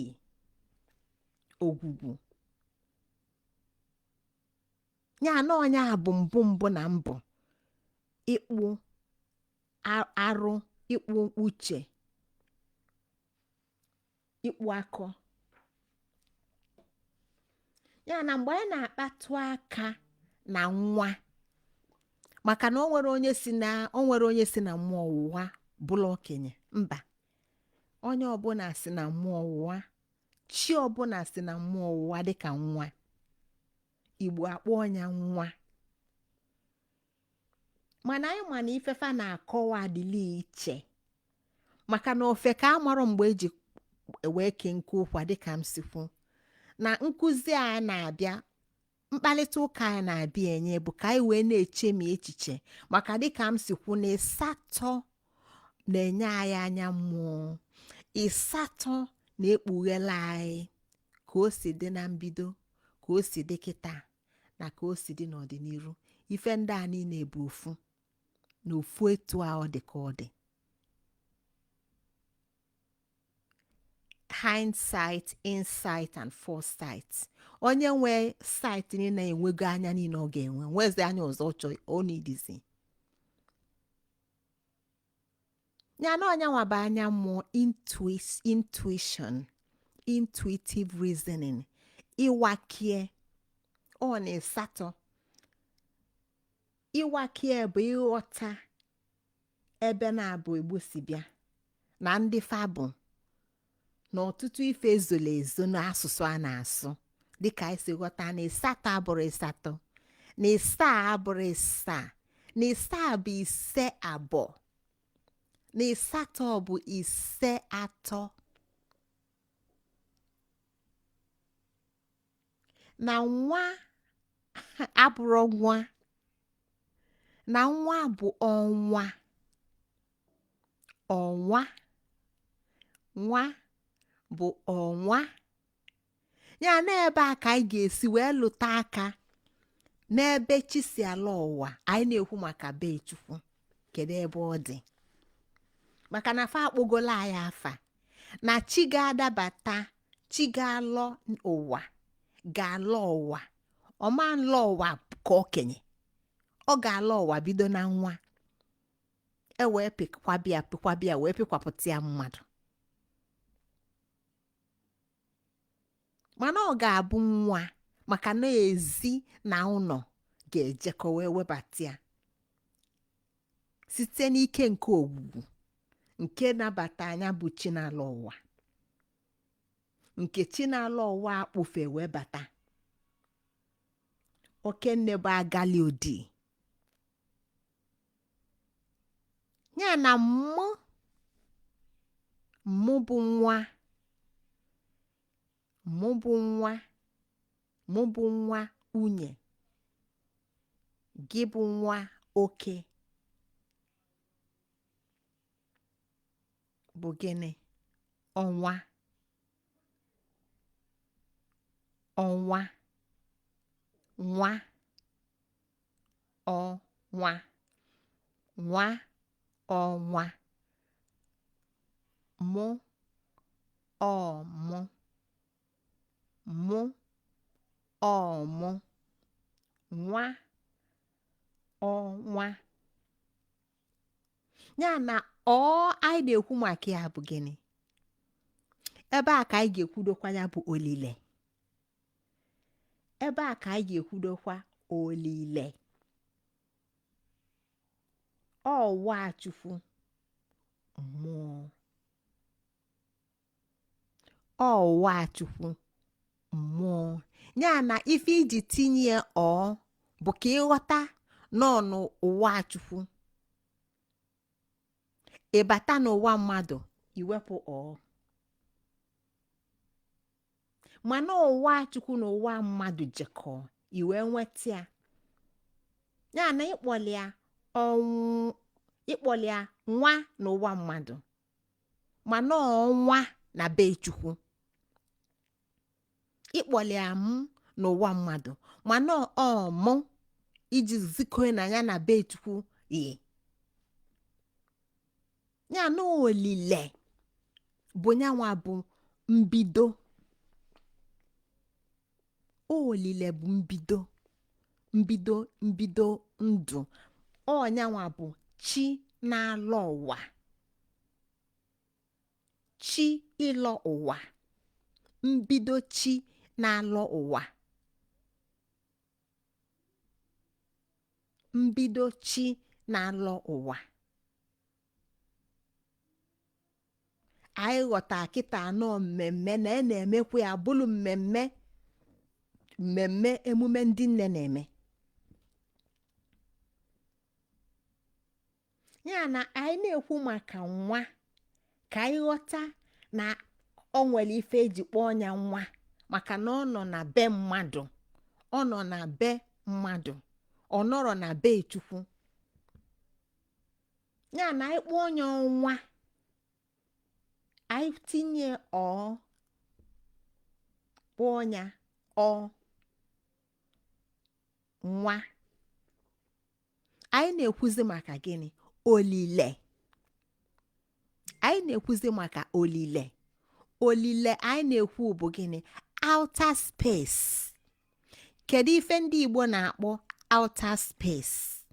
ogwugwu. Ya na onye a bụ mbụ mbụ na mbụ ịkpụ arụ, ịkpụ uche, ịkpụ akọ. Ya na mgbe anyị na-akpatụ aka na nwa, maka na o nwere onye si na o nwere onye si na mmụọ ụwa bụla okenye, mba. Onye ọbụla si na mmụọ ụwa, chi ọbụla si na mmụọ ụwa dịka nwa. Igbo akpọ ọnya nwa, mana anyị ma na ife fa na-akọwa adịla iche, maka na ofe ka amarọ mgbe eji wee kee nke ụkwa. Dịka m si kwu na nkụzi a na-abịa, mkparịta ụka anyị na-abịa enye bụ ka anyị wee na-echemi echiche, maka dịka m si kwu na ịsatọ na-enye anyị anya mmụọ, ịsatọ na-ekpughela anyị ka o si dị na mbido, ka o si dị kịta, na ka o si dị n'ọdịnihu. Ife ndị a niile bụ ofu na ofu etu a ọ dị ka ọ dị. Hindsight, insight and foresight. Onye nwee sight niile enwego anya niile ọ ga-enwe, nwezi anya ọzọ ọ chọọ ọ nidizi ya na ọnyanwa bụ anya mmụọ, intuition, intuitive reasoning, ịwakie. Ọ na ịsatọ ịwakie bụ ịghọta ebe na-abụ Igbo si bịa na ndị fa bụ na ọtụtụ ife ezola ezo n'asụsụ a na-asụ, dịka anyị si ghọta na ịsatọ abụrụ ịsatọ, na ịsaa abụrụ ịsaa, na ịsaa bụ ise abụọ, na ịsatọ bụ ise atọ, na nwa abụrụ nwa, na nwa bụ ọnwa, ọnwa, nwa bụ ọnwa. Ya na ebe a ka anyị ga-esi wee lụta aka n'ebe chi si ala ụwa. Anyị na-ekwu maka be Chukwu, kedu ebe ọ dị? Maka na fa akpọgola anyị afa na chi ga-adabata, chi ga-alọ ụwa, ga-alọ ụwa. Ọma nlọ ụwa ka okenye, ọ ga-alọ ụwa bido na nwa, e wee pịkwabịa pịkwabịa wee pịkwapụta ya mmadụ. Mana ọ ga-abụ nwa, maka na ezi na ụlọ ga-ejekọ wee webata ya site n'ike nke ogwugwu nke nabata anya bụ chi n'ala ụwa, nke chi n'ala ụwa akpụfe wee bata. Okenne bụ agali odi ya na mụ mụ bụ nwa, mụ bụ nwa, mụ bụ nwa unye, gị bụ nwa oke bụ gịnị? Ọnwa, ọnwa, nwa, ọnwa, nwa, ọnwa, mụ, ọ mụ, mụ, ọ mụ, nwa, ọnwa. Ya na ọ anyị na-ekwu maka ya bụ gịnị? Ebe a ka anyị ga-ekwudokwa ya bụ olile. Ebe a ka anyị ga-ekwudokwa olile. Ọwa Chukwu, Mmụọ. Ọ ụwa Chukwu mmụọ ya na ife iji tinye ya, ọ bụ ka ịghọta nọ n'ụwa Chukwu. Ịbata n'ụwa mmadụ, iwepụ ọ. Mana ụwa Chukwu na ụwa mmadụ jekọọ, iwee nweta ya. Ya na ịkpọli ya ọnwụ, ịkpọli ya nwa n'ụwa mmadụ, mana ọnwa na be Chukwu. Ịkpọli ya m n'ụwa mmadụ, mana ọ mụ iji zikọ na ya na be Chukwu yi. Ya na olile bụ nyanwa bụ mbido. Olile bụ mbido, mbido, mbido ndụ. Ọnyanwa bụ chi na-alọ ụwa, chi ịlọ ụwa, mbido chi na-alọ ụwa, mbido chi na-alọ ụwa. Anyị ghọta kịta anọ mmemme na a na-emekwa ya bụrụ mmemme, mmemme emume ndị nne na-eme. Ya na anyị na-ekwu maka nwa, ka anyị ghọta na o nwere ife eji kpọọ ya nwa, maka na ọ nọ na be mmadụ, ọ nọ na be mmadụ, ọ nọrọ na be Chukwu. Ya na anyị kpọọ ya ọnwa, anyị tinye ọ, kpọọ ya ọ nwa. Anyị na-ekwuzi maka gịnị? Olile. Anyị na-ekwuzi maka olile. Olile anyị na-ekwu bụ gịnị? Outer space. Kedu ife ndị Igbo na-akpọ outer space?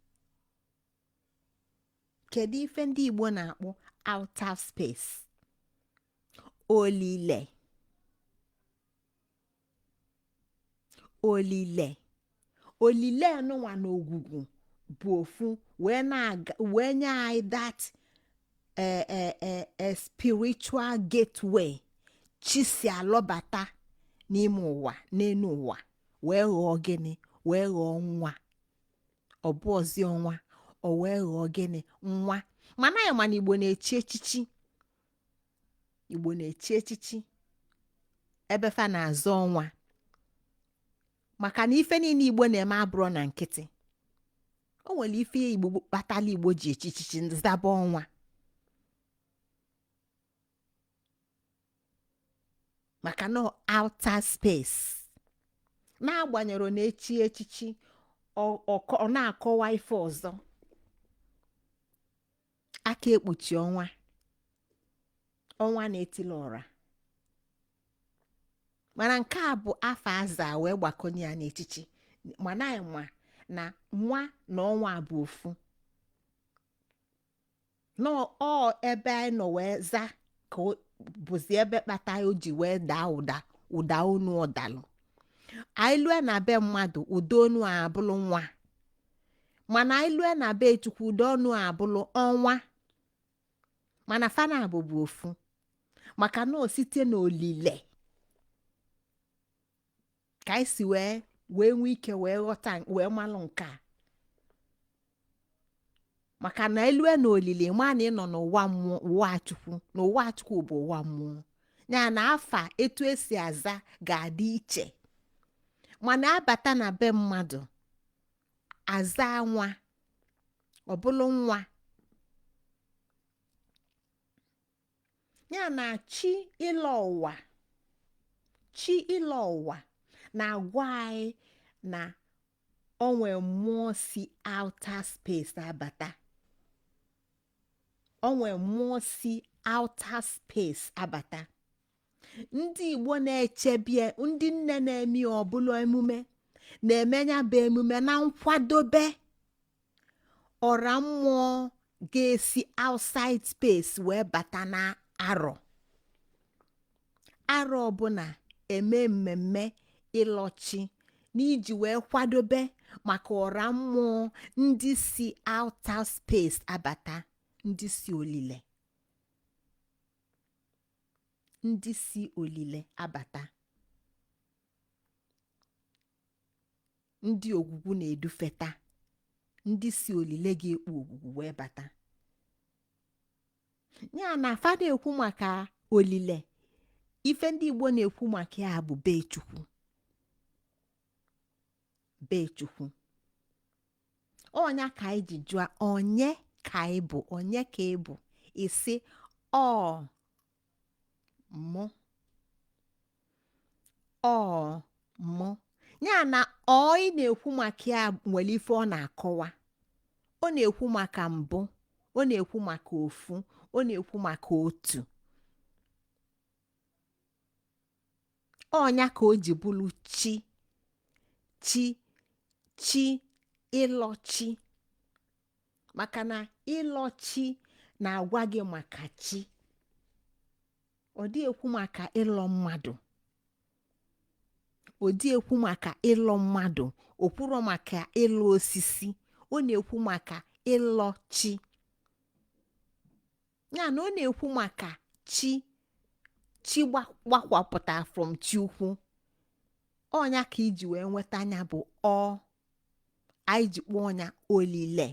Kedu ife ndị Igbo na-akpọ outer space? Olile. Olile. Olile nụnwa na ogwugwu bụ ofu, wee na-aga wee nye anyị that spiritual gateway chi si alọbata n'ime ụwa, n'elu ụwa, wee ghọọ gịnị? Wee ghọọ nwa. Ọ bụ ọzi ọnwa, o wee ghọọ gịnị? Nwa. Mana anyị mana Igbo na-echi echichi, Igbo na-echi echichi ebe fa na-azọ ọnwa, maka na ife niile Igbo na-eme abụrọ na nkịtị. O nwere ife Igbo kpatala Igbo ji echi echichi zaba ọnwa. Maka na outer space, n'agbanyerọ na echi echichi, ọ na-akọwa ife ọzọ. Aka ekpuchi ọnwa, ọnwa na-etili ọra. Mana nke a bụ afa aza wee gbakọnye ya n'echichi. Mana anyị ma na nwa na ọnwa bụ ofu na ọ ebe anyị nọ wee za ka bụzi ebe kpata o ji wee daa ụda, ụda onu ọdalụ. Anyị lue na be mmadụ, ụda onu a abụlụ nwa. Mana anyị lue na be Chukwu, ụda onu a abụlụ ọnwa. Mana fa naabọ bụ ofu, maka na o site n'olile ka anyị si wee nwee ike wee ghọta wee malụ nke a. Maka na elue na olile, ma na ị nọ n'ụwa mmụọ, ụwa Chukwu, na ụwa Chukwu bụ ụwa mmụọ. Ya na afa etu esi aza ga-adị iche. Mana abata na be mmadụ, aza nwa, ọ bụlụ nwa. Ya na chi ịlọ ụwa, chi ịlọ ụwa na-agwa anyị na o nwe mmụọ si outer space abata, o nwe mmụọ si outer space abata. Ndị Igbo na-echebie, ndị nne na-eme ya ọbụla emume, na-eme ya bụ emume na nkwadobe ọra mmụọ ga-esi outside space wee bata na arọ. Arọ ọbụla eme mmemme ịlọchi n'iji wee kwadobe maka ọra mmụọ ndị si outer space abata, ndị si olile. Ndị si olile abata, ndị ogwugwu na-edufeta, ndị si olile ga-ekpu ogwugwu wee bata. Ya na fa na-ekwu maka olile, ife ndị Igbo na-ekwu maka ya bụ be Chukwu, be Chukwu. Ọ nya ka anyị ji jụọ onye ka ị bụ, onye ka ị bụ, ị sị ọ mụ, ọ mụ. Ya na ọ ị na-ekwu maka ya nwere ife ọ na-akọwa. Ọ na-ekwu maka mbụ, ọ na-ekwu maka ofu, ọ na-ekwu maka otu. Ọ nya ka o ji bụrụ chi, chi, chi, ịlọ chi, maka na ịlọ chi na-agwa gị maka chi. Ọ dị ekwu maka ịlọ mmadụ, ọ dị ekwu maka ịlọ mmadụ, o kwuro maka ịlọ osisi, ọ na-ekwu maka ịlọ chi. Ya na ọ na-ekwu maka chi, chi gbakwapụta from chi ukwu. Ọ nya ka i ji wee nweta nya bụ ọ anyị ji kpọọ nya olile,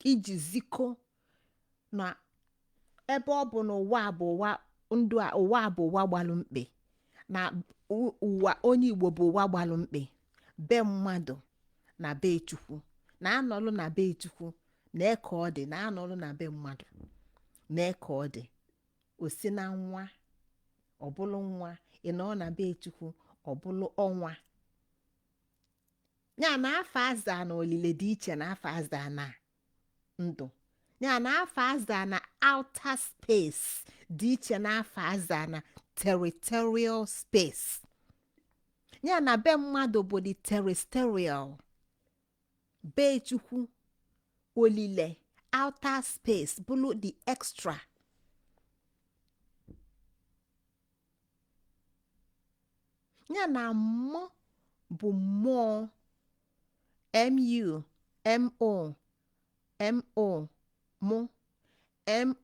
iji zikọ na ebe ọ bụ na ụwa bụ ụwa ndụ a, ụwa bụ ụwa gbalụ mkpị, na ụwa onye Igbo bụ ụwa gbalụ mkpị, be mmadụ na be Chukwu, na anọlụ na be Chukwu na ka ọ dị, na anọlụ na be mmadụ na ka ọ dị. O si na nwa ọ bụlụ nwa, ị nọ na be Chukwu ọ bụlụ ọnwa. Ya na afa aza na olile dị iche na afa aza na ndụ. Ya na afa aza na outer space dị iche na afa aza na territorial space. Ya na be mmadụ bụ the terrestrial, be Chukwu olile outer space bụlụ the extra. Ya na mụ bụ mmụọ, mu mo mo mụ,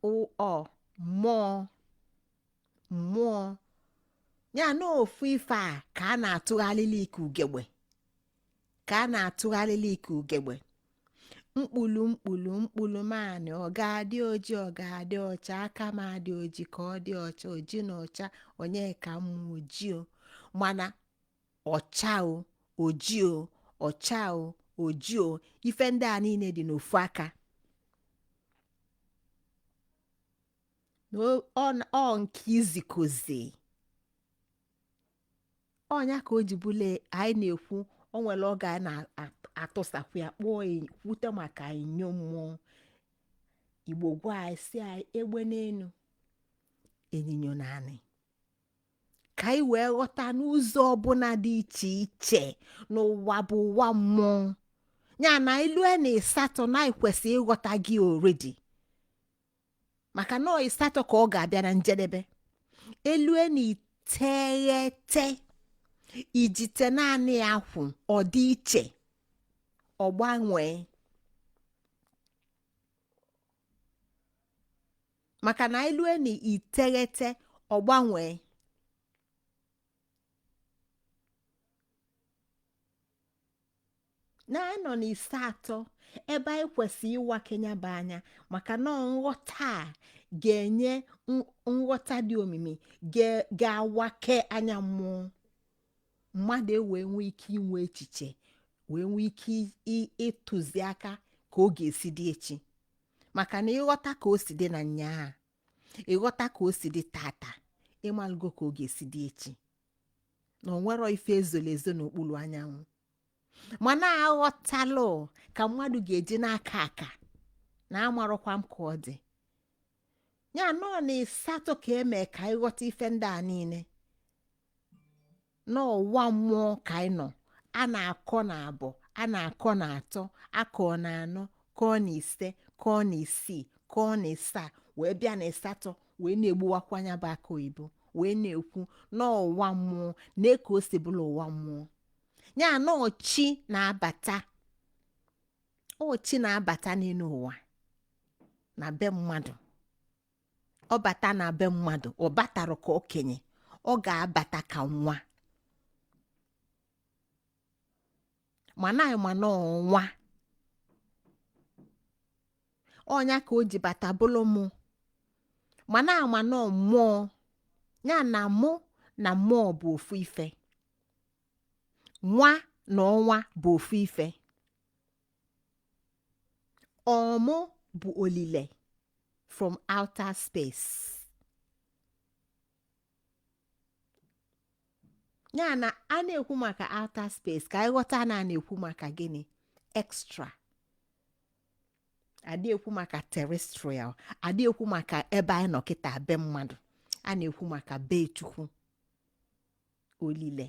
mo mmụọ, mmụọ. Ya na ofu ife a ka a na-atụgharịlị ike ugegbe, ka a na-atụgharịlị ike ugegbe. Mkpụlụ mkpụlụ mkpụlụ maanị, ọ ga-adị oji, ọ ga-adị ọcha, aka m adị oji ka ọ dị ọcha, oji na ọcha onye ka mma, oji o, mana ọcha o, oji o, ọcha o, oji o, ife ndị a niile dị n'ofu aka. Na ọ nke izikozi ọ nya ka o ji bụle anyị na-ekwu. O nwere oge anyị na-atụsakwu ya kpọọ kwute maka inyo mmụọ. Igbo gwa anyị sị anyị egbe n'enu, ịnyịnya n'anị, ka anyị wee ghọta n'ụzọ ọbụla dị iche iche n'ụwa bụ ụwa mmụọ. Ya na ilue na ịsatọ na anyị kwesịrị ịghọta gị already, maka na ọ ịsatọ ka ọ ga-abịa na njedebe. Elue na iteghete, ijite naanị ya kwụ, ọ dị iche, ọ gbanwee, maka na elue na iteghete ọ gbanwee. Na-anọ n'ise atọ ebe anyị kwesịrị ịwake nya bụ anya, maka na nghọta a ga-enye nghọta dị omimi ga-awake anya mmụọ mmadụ, ewee nwee ike inwe echiche, wee nwee ike ịtụzi aka ka ọ ga-esi dị echi. Maka na ịghọta ka o si dị na nyaa, ịghọta ka o si dị tata, ịmalụgo ka ọ ga-esi dị echi, na o nwerọ ife ezolo ezo n'okpuru anyanwụ. Mana aghọtalụ ka mmadụ ga-eji n'aka aka na amarọkwa m ka ọ dị. Ya nọ na ịsatọ ka eme ka anyị ghọta ife ndị a niile n'ụwa mmụọ ka anyị nọ. A na-akọ na abụọ, a na-akọ na atọ, akọ na anọ, kọọ na ise, kọọ na isii, kọọ na ịsaa, wee bịa na ịsatọ, wee na-egbuwakwa anya bụ aka oyibo, wee na-ekwu n'ụwa mmụọ na ka o si bụrụ ụwa mmụọ. Ya na ọ chi na-abata, ọ chi na-abata n'elu ụwa na be mmadụ. Ọ bata na be mmadụ, ọ batara ka okenye, ọ ga-abata ka nwa. Mana anyị ma na ọnwa ọnya ka o ji bata bụlụ mụ, mana ama na mmụọ ya na mụ na mmụọ bụ ofu ife. Nwa na ọnwa bụ ofu ife. Ọmụ bụ olile from outer space. Ya na a na-ekwu maka outer space, ka anyị ghọta na a na-ekwu maka gịnị? Extra. Adị ekwu maka terrestrial, adị ekwu maka ebe anyị nọ kịta, be mmadụ. A na-ekwu maka be Chukwu, olile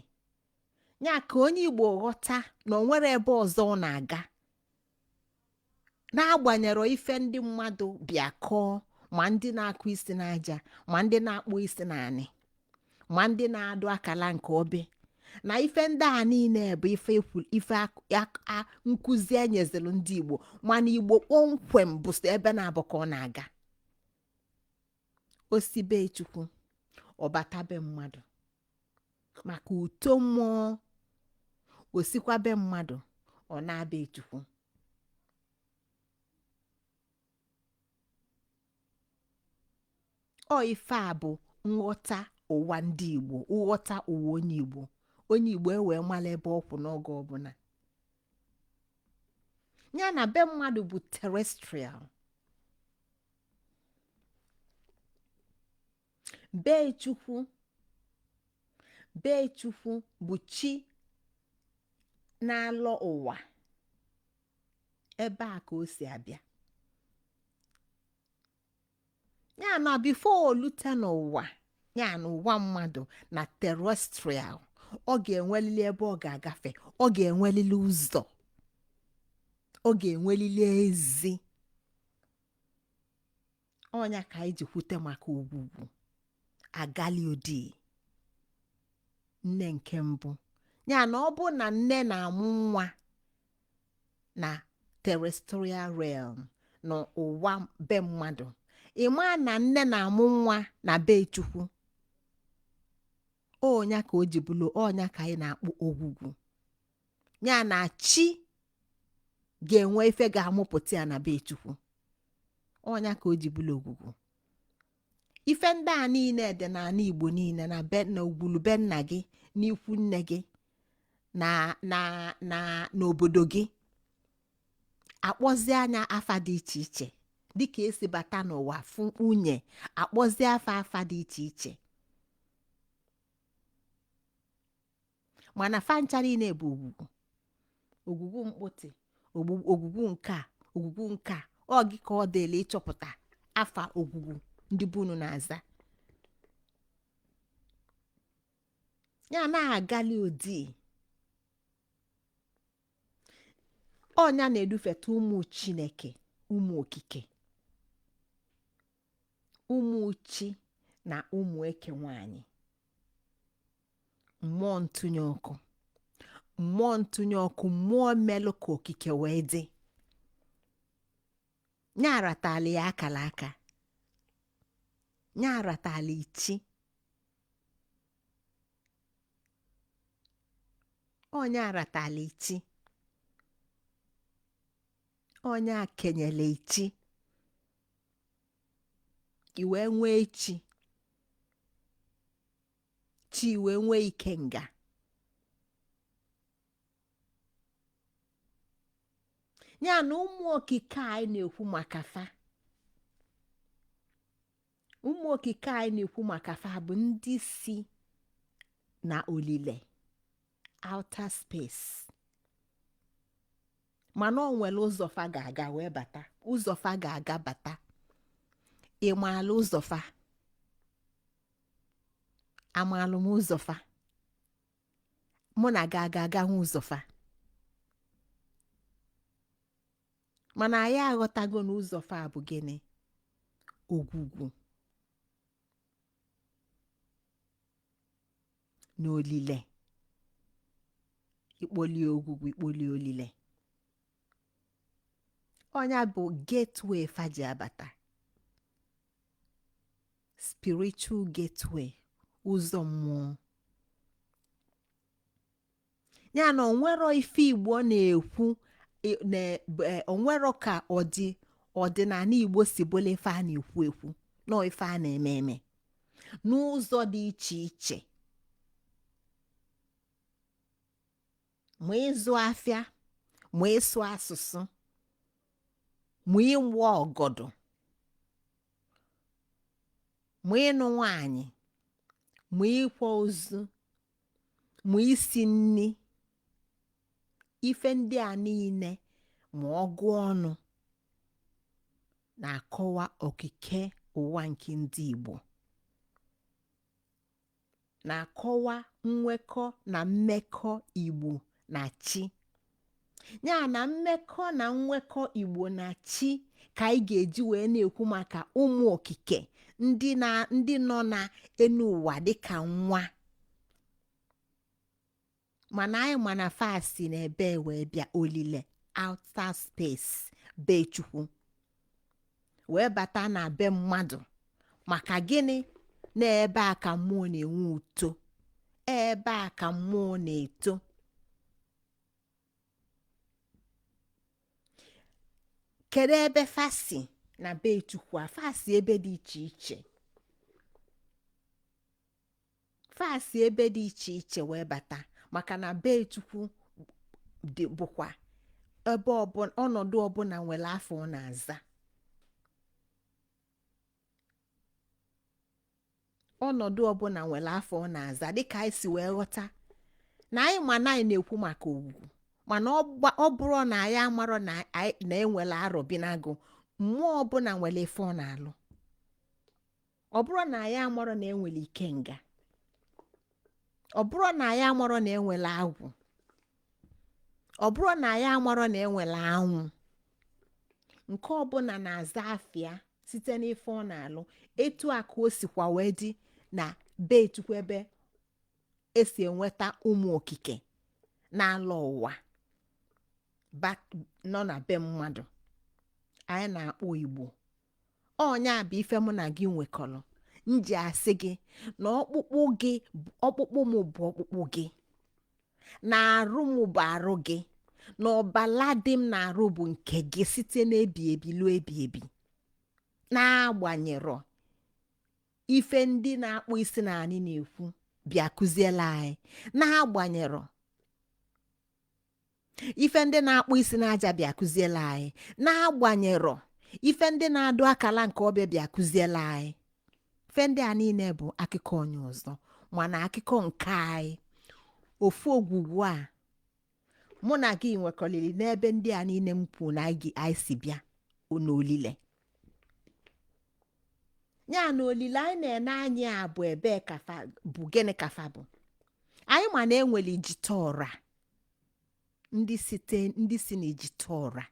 ya, ka onye Igbo ghọta na o nwere ebe ọzọ ọ na-aga, n'agbanyerọ ife ndị mmadụ bịa kọọ, ma ndị na-akụ isi n'aja, ma ndị na-akpụ isi n'anị, ma ndị na-adụ akala nke obe, na ife ndị a niile bụ ife ife nkụzi enyezelu ndị Igbo. Mana Igbo kpọmkwem bụ sọ ebe naabọ ka ọ na-aga. O si be Chukwu, ọ bata be mmadụ maka uto mmụọ. O sikwa be mmadụ, ọ naa be Chukwu. Ọ ife a bụ nghọta ụwa ndị Igbo, nghọta ụwa onye Igbo. Onye Igbo ewee mara ebe ọ kwụ n'oge ọbụla. Ya na be mmadụ bụ terrestrial, be Chukwu, be Chukwu bụ chi na-alọ ụwa, ebe a ka o si abịa. Ya na before o lute n'ụwa, ya na ụwa mmadụ na terrestrial, ọ ga-enwelili ebe ọ ga-agafe, ọ ga-enwelili ụzọ, ọ ga-enwelili ezi. Ọ nya ka anyị ji kwute maka ogwugwu agali odi nne nke mbụ. Ya na ọ bụ na nne na-amụ nwa na terrestrial realm, n'ụwa be mmadụ, ị ma na nne na-amụ nwa na be Chukwu. Ọ nya ka o ji bụlụ, ọ nya ka anyị na-akpọ ogwugwu. Ya na chi ga-enwe ife ga-amụpụta ya na be Chukwu. Ọ nya ka o ji bụlụ ogwugwu. Ife ndị a niile dị n'ala Igbo niile, na be na ogwulu be nna gị, n'ikwu nne gị, na na na n'obodo gị, akpọzie nya afa dị iche iche dịka esi bata n'ụwa fụ nwunye, akpọzie afa afa dị iche iche, mana fa ncha niile bụ ogwugwu. Ogwugwu mkpụtị, ogwugwu nke a, ogwugwu nke a. Ọ gị ka ọ dịla ịchọpụta afa ogwugwu ndị be unu na-aza. Ya na-agali odi ọ nya na-edufeta ụmụ Chineke, ụmụ okike, ụmụ chi na ụmụ eke nwanyị. Mmụọ ntụnye ọkụ, mmụọ ntụnye ọkụ, mmụọ melụ ka okike wee dị, nya aratala ya akara aka, nya aratala ichi. Ọ nya aratala ichi, ọ nya kenyela ichi, i wee nwee chi, chi wee nwee ikenga. Ya na ụmụ okike anyị na-ekwu maka fa, ụmụ okike anyị na-ekwu maka fa bụ ndị si na olile outer space, mana o nwere ụzọ fa ga-aga wee bata, ụzọ fa ga-aga bata. Ị maala ụzọ fa? Amaalụ m ụzọ fa? Mụ na gị aga aga hụ ụzọ fa? Mana anyị aghọtago na ụzọ fa bụ gịnị? Ogwugwu na olile. Ị kpọlie ogwugwu, ị kpọlie olile. Ọ nya bụ gateway fa ji abata. Spiritual gateway, ụzọ mmụọ. Ya na onwero ife Igbo na-ekwu onwero ka ọdị ọdịnala Igbo si bụla ife a na-ekwu ekwu nọ, ife a na-eme eme n'ụzọ dị iche iche, ma ịzụ afịa, ma ịsụ asụsụ, ma ịwa ọgọdọ, ma ịnụ nwaanyị, ma ịkwa ozu, ma isi nni. Ife ndị a niile, ma ọgụ ọnụ, na-akọwa okike ụwa nke ndị Igbo, na-akọwa nwekọ na mmekọ Igbo na chi. Ya na mmekọ na nwekọ Igbo na chi ka anyị ga-eji wee na-ekwu maka ụmụ okike ndị na ndị nọ na enu ụwa dịka nwa. Mana anyị ma na fa si n'ebe wee bịa olile outer space, be Chukwu, wee bata na be mmadụ. Maka gịnị? Na ebe a ka mmụọ na-enwe uto, ebe a ka mmụọ na-eto. Kedu ebe fa si na be Chukwu a? Fa si ebe dị iche iche, fa si ebe dị iche iche wee bata, maka na be Chukwu dị bụkwa ebe ọbụla, ọnọdụ ọbụla nwere afa ọ na-aza. Ọnọdụ ọbụla nwere afa ọ na-aza, dịka anyị si wee ghọta na anyị ma na anyị na-ekwu maka ogwugwu. Mana ọ bụrụ na anyị amarọ na anyị na enwere arọbinagụ, mmụọ ọbụla nwere ife ọ na-alụ. Ọ bụrụ na anyị amarọ na enwere ikenga, ọ bụrụ na anyị amarọ na enwere agwụ, ọ bụrụ na anyị amarọ na enwere anwụ, nke ọbụla na-aza afa ya site n'ife ọ na-alụ. Etu a ka o sikwa wee dị na be Chukwu, ebe esi enweta ụmụ okike na-alọ ụwa nọ na be mmadụ anyị na-akpọ Igbo. Ọ nya bụ ife mụ na gị nwekọrọ m ji asị gị na ọkpụkpụ gị, ọkpụkpụ m bụ ọkpụkpụ gị, na arụ m bụ arụ gị, na ọbala dị m na-arụ bụ nke gị site n'ebi ebi luo ebi ebi, na-agbanyerọ ife ndị na-akpụ isi na anyị na-ekwu bịa kụziela anyị, na-agbanyerọ ife ndị na-akpụ isi n'aja bịa kụziela anyị, na-agbanyerọ ife ndị na-adụ akala nke ọbịa bịa kụziela anyị. Ife ndị a niile bụ akụkọ onye ọzọ, mana akụkọ nke anyị, ofu ogwugwu a mụ na gị nwekọrịrị n'ebe ndị a niile m kwuru na anyị si bịa n'olile ya. Na olile anyị na-ene anya a bụ ebee ka fa bụ? Gịnị ka fa bụ? Anyị ma na enwere ijite ọra, ndị site, ndị si n'ijite ọra,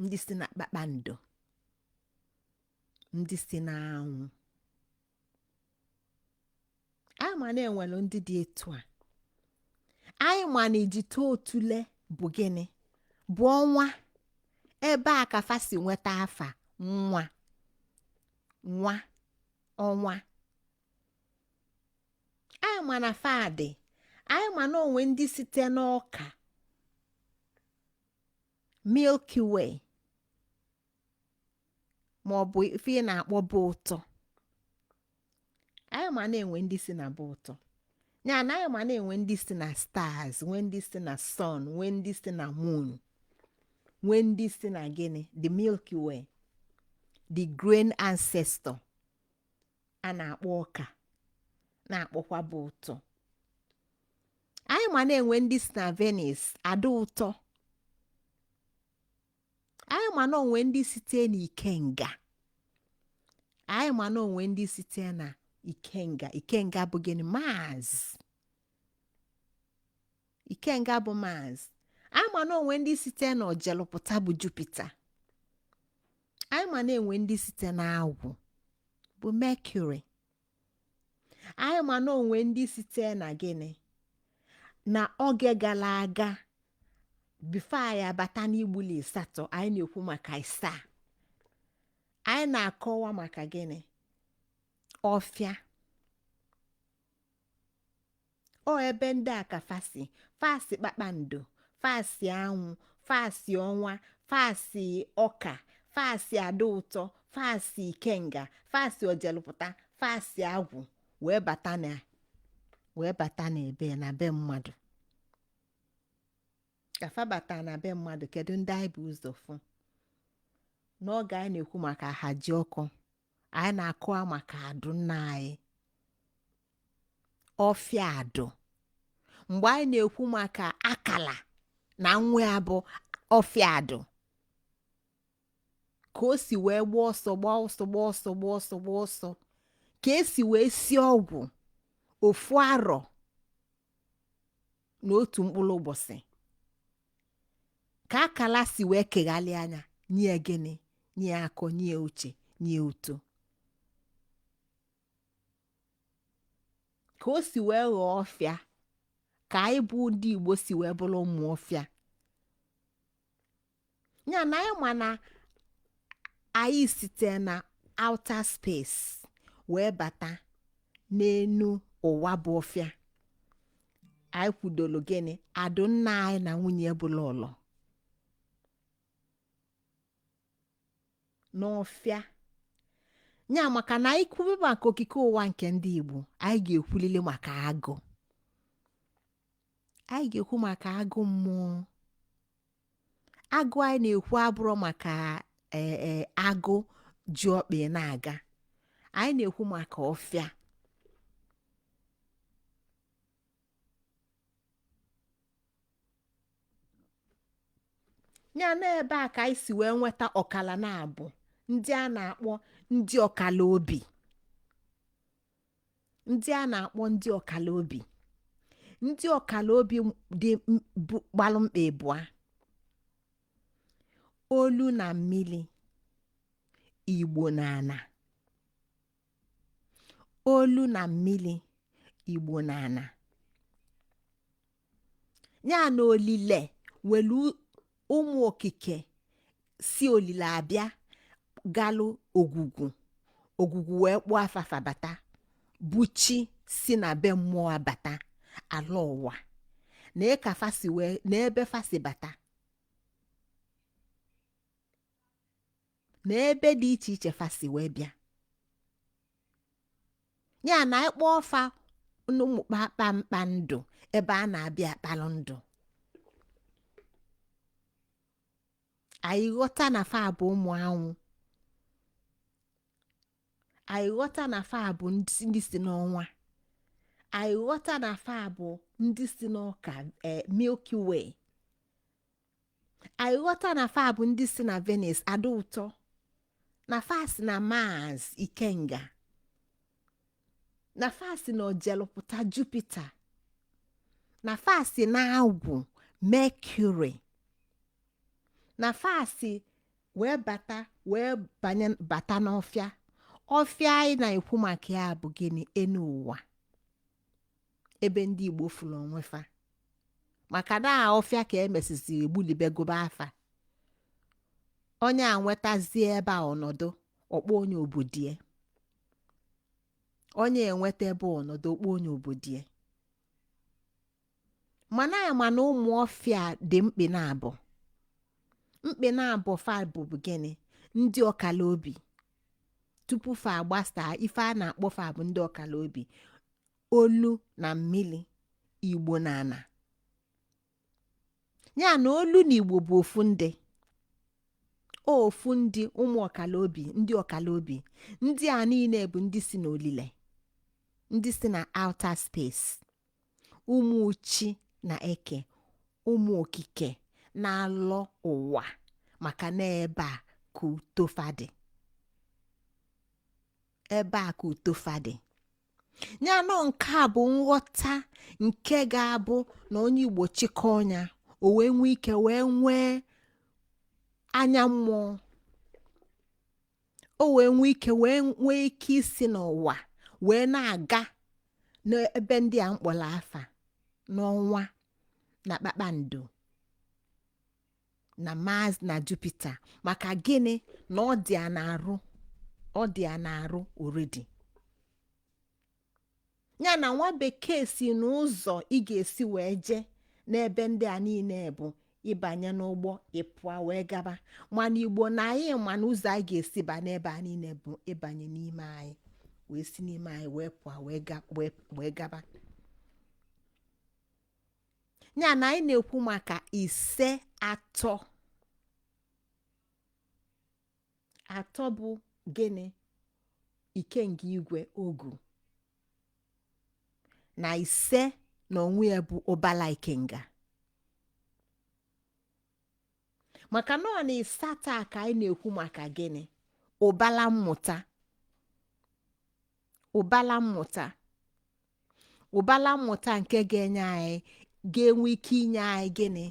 ndị si na kpakpando, ndị si n'anwụ. Anyị ma na enwere ndị dị etu a. Anyị ma na ijite otule bụ gịnị? Bụ ọnwa. Ebe a ka fa si nweta afa nwa, nwa ọnwa. Anyị ma na fa dị. Anyị ma na onwe ndị site n'ọka, Milky Way, ma ọ bụ ife ị na-akpọ bụ ụtọ. Anyị ma na-enwe ndị si na bụ ụtọ ya na anyị ma na-enwe ndị si na stars, nwee ndị si na sun, nwee ndị si na moon, nwee ndị si na gịnị? The Milky Way, the grain ancestor a na-akpọ ọka, na-akpọkwa bụ ụtọ. Anyị ma na-enwe ndị si na Venus, ada ụtọ. Anyị ma na onwe ndị site n'ikenga. Anyị ma na onwe ndị site na ikenga. Ikenga bụ gịnị? Mars. Ikenga bụ Mars. Anyị ma na onwe ndị site na ojelụpụta, bụ Jupiter. Anyị ma na-enwe ndị site n'agwụ, bụ Mercury. Anyị ma na onwe ndị site na gịnị? Na oge gara aga, before anyị abata n'igbuli asatọ, anyị na-ekwu maka isaa. Anyị na-akọwa maka gịnị? Ọfịa. Ọ ebe ndị a ka fa si. Fa si kpakpando, fa si anwụ, fa si ọnwa, fa si ọka, fa si ada ụtọ, fa si ikenga, fa si ojelụpụta, fa si agwụ wee bata na wee bata na ebe na be mmadụ. Ka fa bata na be mmadụ, kedu ndị anyị bu ụzọ fụ? N'oge anyị na-ekwu maka Ahajiọkụ, anyị na-akọwa maka adụ nna anyị, ọfịa adụ. Mgbe anyị na-ekwu maka akala na nwa ya bụ ọfịa adụ, ka o si wee gbaa ọsọ gbaa ọsọ gbaa ọsọ gbaa ọsọ gbaa ọsọ, ka esi wee si ọgwụ ofu arọ na otu mkpụrụ ụbọchị, ka akala si wee keghalị anya nye gịnị? Nye akọ, nye uche, nye uto, ka o si wee ghọọ ọfịa, ka anyị bụ ndị Igbo si wee bụrụ ụmụ ọfịa. Ya na anyị ma na anyị site na outer space wee bata n'enu ụwa bụ ọfịa. Anyị kwudolu gịnị? Adụ nna anyị na nwunye bụ Lọlọ n'ọfịa. Ya maka na anyị kwube maka okike ụwa nke ndị Igbo, anyị ga-ekwulili maka agụ. Anyị ga-ekwu maka agụ mmụọ. Agụ anyị na-ekwu abụrọ maka ee agụ ji ọkpa na-aga. Anyị na-ekwu maka ọfịa. Ya na ebe a ka anyị si wee nweta ọkala na-abụ ndị a na-akpọ ndị ọkala obi, ndị a na-akpọ ndị ọkala obi. Ndị ọkala obi dị gbalụ mkpa ịbụa: olu na mmili, Igbo na ana. Olu na mmili, Igbo na ana. Ya na olile welu ụmụ okike si olile abịa galụ ogwugwu, ogwugwu wee kpụọ afa fa bata, bụ chi si na be mmụọ abata ala ụwa, na ka fa si wee na ebe fa si bata na ebe dị iche iche fa si wee bịa. Ya na ịkpọ fa ụmụ kpakpamkpa ndụ ebe a na-abịa akpalụ ndụ, anyị ghọta na fa bụ ụmụ anwụ, anyị ghọta na fa bụ ndị si n'ọnwa, anyị ghọta na fa bụ ndị si n'ọka Milky Way, anyị ghọta na fa bụ ndị si na Venus ada ụtọ, na fa si na Mars ikenga, na fa si na ojelụpụta Jupiter, na fa si na agwụ Mercury, na fa si wee bata wee banye bata n'ọfịa. Ọfịa anyị na-ekwu maka ya bụ gịnị? Enu ụwa ebe ndị Igbo fụrụ onwe fa, maka na ọfịa ka emesizi egbulibe gụba afa. Onye a nwetazie ebe a ọnọdụ ọkpọ onye obodie, onye enweta ebe ọnọdụ ọkpọ onye obodie. Mana anyị ma na ụmụ ọfịa dị mkpị na-abụ, mkpị na-abụ fa bụ gịnị? Ndị ọkala obi. Tupu fa agbasaa, ife a na-akpọ fa bụ ndị ọkala obi, olu na mmili, Igbo na ana. Ya na olu na Igbo bụ ofu ndị, ofu ndị ụmụ ọkala obi, ndị ọkala obi ndị a niile bụ ndị si n'olile, ndị si na outer space, ụmụ chi na eke, ụmụ okike na-alọ ụwa, maka na ebe a ka uto fa dị, ebe a ka uto fa dị. Ya nọ nke a bụ nghọta nke ga-abụ na onye Igbo chịkọọ ya, o wee nwee ike wee nwee anya mmụọ, o wee nwee ike wee nwee ike isi n'ụwa wee na-aga n'ebe ndị a mkpọrọ afa, n'ọnwa na kpakpando na Mars na Jupiter. Maka gịnị? Na ọ dị a na-arụ. Ọ dị ya na-arụ already. Ya na nwa bekee si n'ụzọ ị ga-esi wee jee n'ebe ndị a niile bụ ịbanye n'ụgbọ, ịpụa wee gaba. Mana Igbo na anyị ma na ụzọ anyị ga-esi ba n'ebe a niile bụ ịbanye n'ime anyị, wee si n'ime anyị wee pụọ, wee gaba. Ya na anyị na-ekwu maka ise atọ. Atọ bụ gịnị? Ikenga, igwe, ogu. Na ise na onwe ya bụ ụbala ikenga, maka na ọ na ịsatọ a ka anyị na-ekwu maka gịnị? Ụbala mmụta, ụbala mmụta, ụbala mmụta nke ga-enye anyị, ga-enwe ike inye anyị gịnị?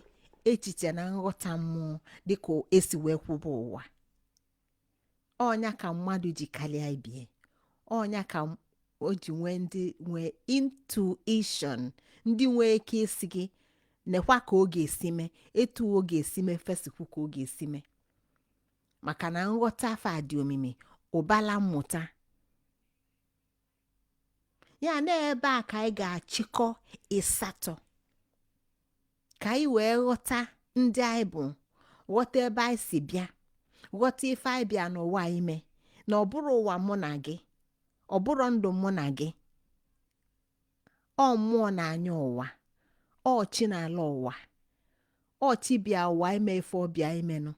Echiche na nghọta mmụọ dịka esi wee kwụba ụwa. Ọnya ka mmadụ ji karịa ibie, ọnya ka o ji nwee ndị nwee intuition, ndị nwee ike isi gị nekwa ka ọ ga-esi mee, etu ọ ga-esi mee, fesikwu ka ọ ga-esi mee, maka na nghọta afa dị omimi, ụbala mmụta. Ya na ebe a ka anyị ga-achịkọ ịsatọ, ka anyị wee ghọta ndị anyị bụ, ghọta ebe anyị si bịa, ghọta ife anyị bịa n'ụwa ime, na ọ bụrụ ụwa mụ na gị, ọ bụrụ ndụ mụ na gị, ọ mmụọ na-anya ụwa, ọ chi na-ala ụwa, ọ chi bịa ụwa ime ife ọ bịa imenụ.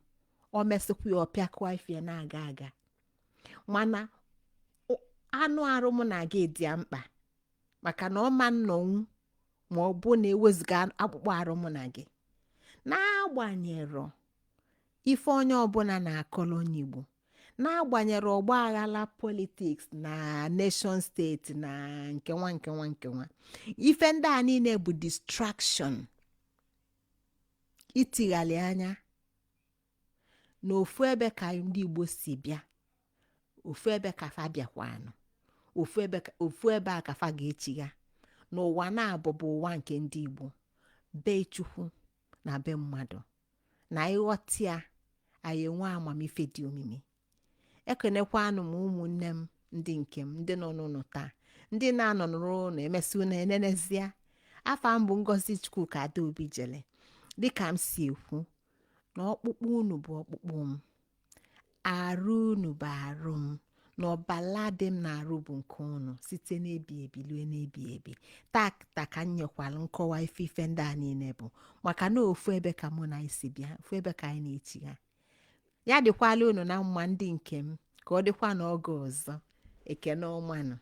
Ọ mesịkwa ya, ọpịakụa ife ya na-aga aga. Mana anụ arụ mụ na gị dị ya mkpa, maka na ọ ma nnọnwụ ma ọ bụ na ewezuga akpụkpọ arụ mụ na gị. N'agbanyerọ ife onye ọbụla na-akọrọ onye Igbo, n'agbanyere ọgba aghara politics na nation state na nkewa nkewa nkewa, ife ndị a niile bụ distraction, itighalị anya na ofu ebe ka ndị Igbo si bịa, ofu ebe ka fa bịakwanụ, ofu ebe a ka fa ga-echigha n'ụwa na-abụ bụ ụwa nke ndị Igbo, be Chukwu na be mmadụ. Na ịghọta ya, anyị enwe amamife dị omimi. Ekenekwanụ m ụmụnne m ndị nke m, ndị nọ n'ụlọ taa, ndị na-anọ n'ụlọ emesị unu enenezie. Afa m bụ Ngozi Chukwuka Adaobi Jele. Dịka m si ekwu, na ọkpụkpụ unu bụ ọkpụkpụ m, arụ unu bụ arụ m, na ọbala dị m na-arụ bụ nke unu, site n'ebi ebi lue n'ebi ebi. Tata ka m nyekwara nkọwa ife ife ndị a niile bụ, maka na ofu ebe ka mụ na anyị si bịa, ofu ebe ka anyị na-echigha. Ya dịkwala unu na mma, ndị nke m, ka ọ dịkwa n'oge ọzọ. Ekene ọmanụ.